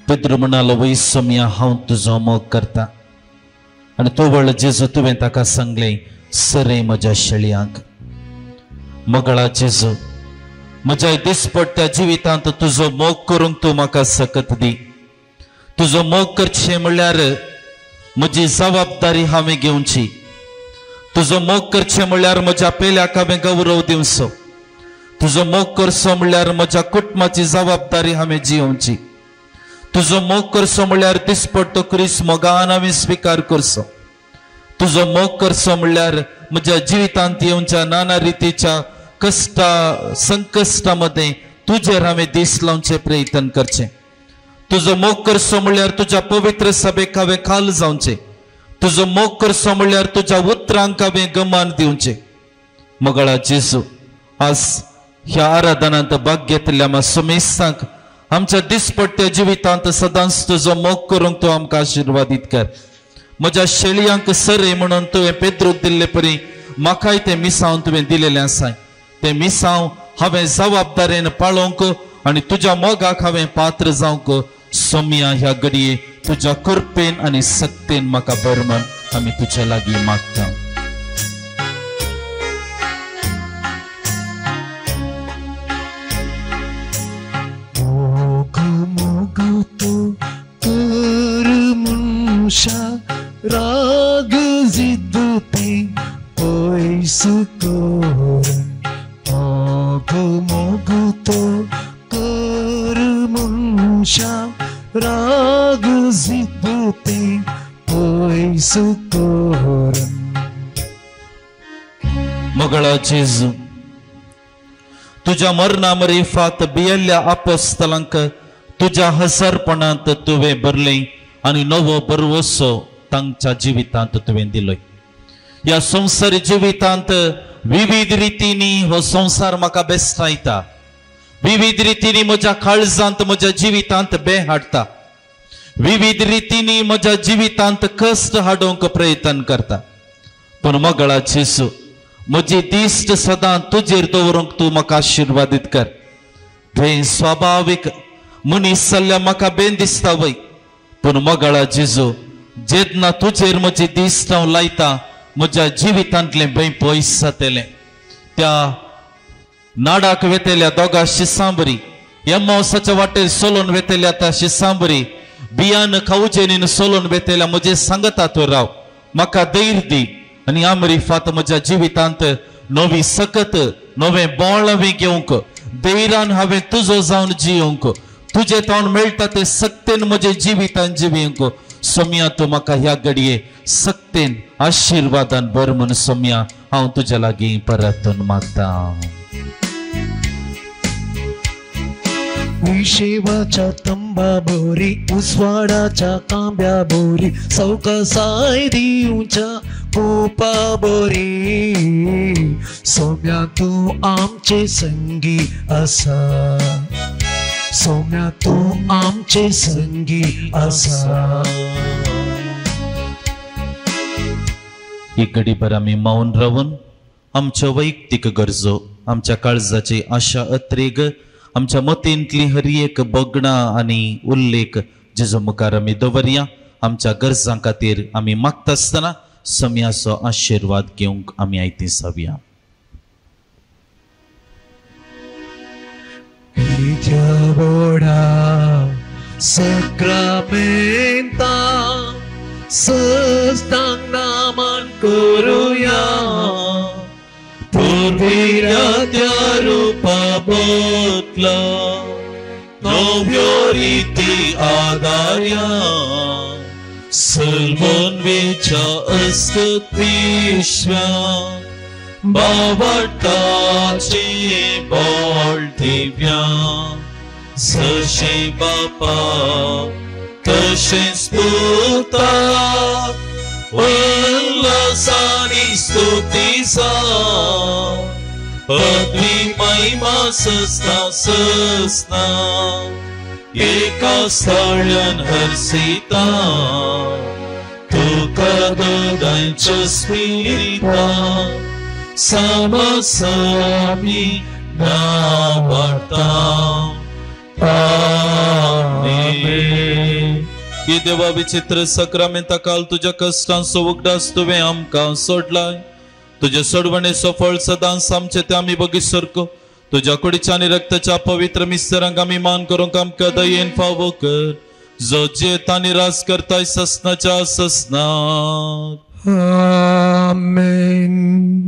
पेद्रू म्हणालो वय सोम्या हांव तुजो मोग करता. आनी तोवळ जेजू तुवें ताका सांगलें सरे म्हज्या शेळयांक. मगळा जेजू, म्हज्या दिसपट्ट्या जिवितांत तुजो मोग करूंक तूं म्हाका सकत दी. तुजो मोग करचें म्हणल्यार म्हजी जबाबदारी हांवें घेवची. तुजो मोग करचें म्हणल्यार म्हज्या पेल्याक हांवें गौरव दिवचो. तुजो मोग करचो म्हणल्यार म्हज्या कुटुंबाची जबाबदारी हांवें जियोवची. तुजो मोग करचो म्हणल्यार दिसपट्टो क्रिस्त मोगान हांवें स्विकार करचो. तुजो मोग करचो म्हणल्यार म्हज्या जिवितांत येवच्या नाना रितीच्या कश्टा संकश्टा मदें तुजेर हांवें दीस लावचें प्रयत्न करचें. तुजो मोग करचो म्हणल्यार तुज्या पवित्र सभेक हांवें खाल जावचें. तुजो मोग करचो म्हणल्यार तुज्या उतरांक हांवें गमान दिवचें. मगळा जेजू, आज ह्या आराधनांत भाग घेतल्या म्हाका सुमेस्तांक आमच्या दिसपट्ट्या जिवितांत सदांच तुजो मोग करूंक तूं आमकां आशिर्वादीत कर. म्हज्या शेळयांक सरे म्हणून तुवें पेद्रूक दिल्ले परी म्हाकाय तें मिसांव तुवें दिलेलें आसा. तें मिसांव हांवें जबाबदारेन पाळोवंक आनी तुज्या मोगाक हांवें पात्र जावंक सोम्या ह्या घडये तुज्या कृपेन आनी सक्तेन म्हाका भर म्हण आमी तुज्या लागीं मागता. मोग मोग तूं कर मनशा, राग जिद्द ती पयस कर. मोग मोग तूं कर राग जिद्दते पयस कर. मोगळा जेजू, तुज्या मरणा मरिफात भियेल्ल्या आपोस्तलांक तुज्या हसरपणांत तुवें भरलें आनी नवो भरवसो तांच्या जिवितांत तुवें दिलोय. ह्या संवसारी जिवितांत विविध रितींनी हो संवसार म्हाका बेस्टायता, विविध रितींनी म्हज्या काळजांत म्हज्या जिवितांत बे हाडटा, विविध रितींनी म्हज्या जिवितांत कश्ट हाडूंक प्रयत्न करता. पूण मोगळा जेजू, म्हजी दिश्ट सदां तुजेर दवरूंक तूं म्हाका आशिर्वादीत कर. थंय स्वाभावीक मनीस जाल्ल्या म्हाका बेन दिसता वय, पूण मोगळा जेजू, जेन्ना तुजेर म्हजी दिश्ट हांव लायता म्हज्या जिवितांतलें भंय पयस जातलें. त्या नाडाक वेतेल्या दोगा शिसांबरी, एम्मावसाच्या वाटेर सोलोन वेतेल्या त्या शिसांबरी, बियान खावजेनीन सोलोन वेतेल्या म्हजे सांगता तूं राव, म्हाका धैर्य दी आनी आमरी फात म्हज्या जिवितांत नवी सकत नवें बळ हांवें घेवंक, धैर्यान हांवें तुजो जावन जियोंक, तुजे तोंड मेळटा ते सक्तेन म्हजे जिवितान जिवंक. सोम्या तूं म्हाका ह्या घडये सक्तेन आशिर्वादान भर म्हूण सोम्या हांव तुज्या लागीं परतून मागता. विशेवाच्या तंबा बोरी, उस्वाडाच्या कांब्या बोरी, सवकसाय दिवच्या कोपा बोरी, सोम्या तूं आमचे संगी आसा, सोम्या तूं आमचे संगी आसा. ही घडीभर आमी मौन रावून आमच्यो वैयक्तीक गरजो, आमच्या काळजाची आशा अत्रेग, आमच्या मतींतली हर एक बगणां आनी उल्लेख जेजू मुखार आमी दवरया. आमच्या गरजां खातीर आमी मागता आसतना सम्याचो आशिर्वाद घेवंक आमी आयती जावया. सक्रामेंता सस्तांग नामान करुया, पुर्विल्ल्या रुपा बदला नव्यो रिती आदार्या, सलमोनवेच्या अस्तित्विश्वा बावटाचे बळ दिव्या, जशें बापा तशेंच पुता उल्हासानी स्तुती जावं, पदवी महिमा सस्ना सस्ना एका स्थळ्यान हर्षिता, तुका दोगांच्या स्पिरिता सामसामी नावाडता. आमेन. हे देवा विचित्र सक्रामेंता काल तुज्या कश्टांचो उगडास तुवें आमकां सोडलाय. तुजे सोडवणेचो फळ सदांच आमचे ते आमी बगी सारको तुज्या कुडीच्या आनी रक्ताच्या पवित्र मिस्तरांक आमी मान करूंक आमकां दयेन फावो कर, जो जेत आनी राज करताय ससनाच्या ससनाक. आमेन.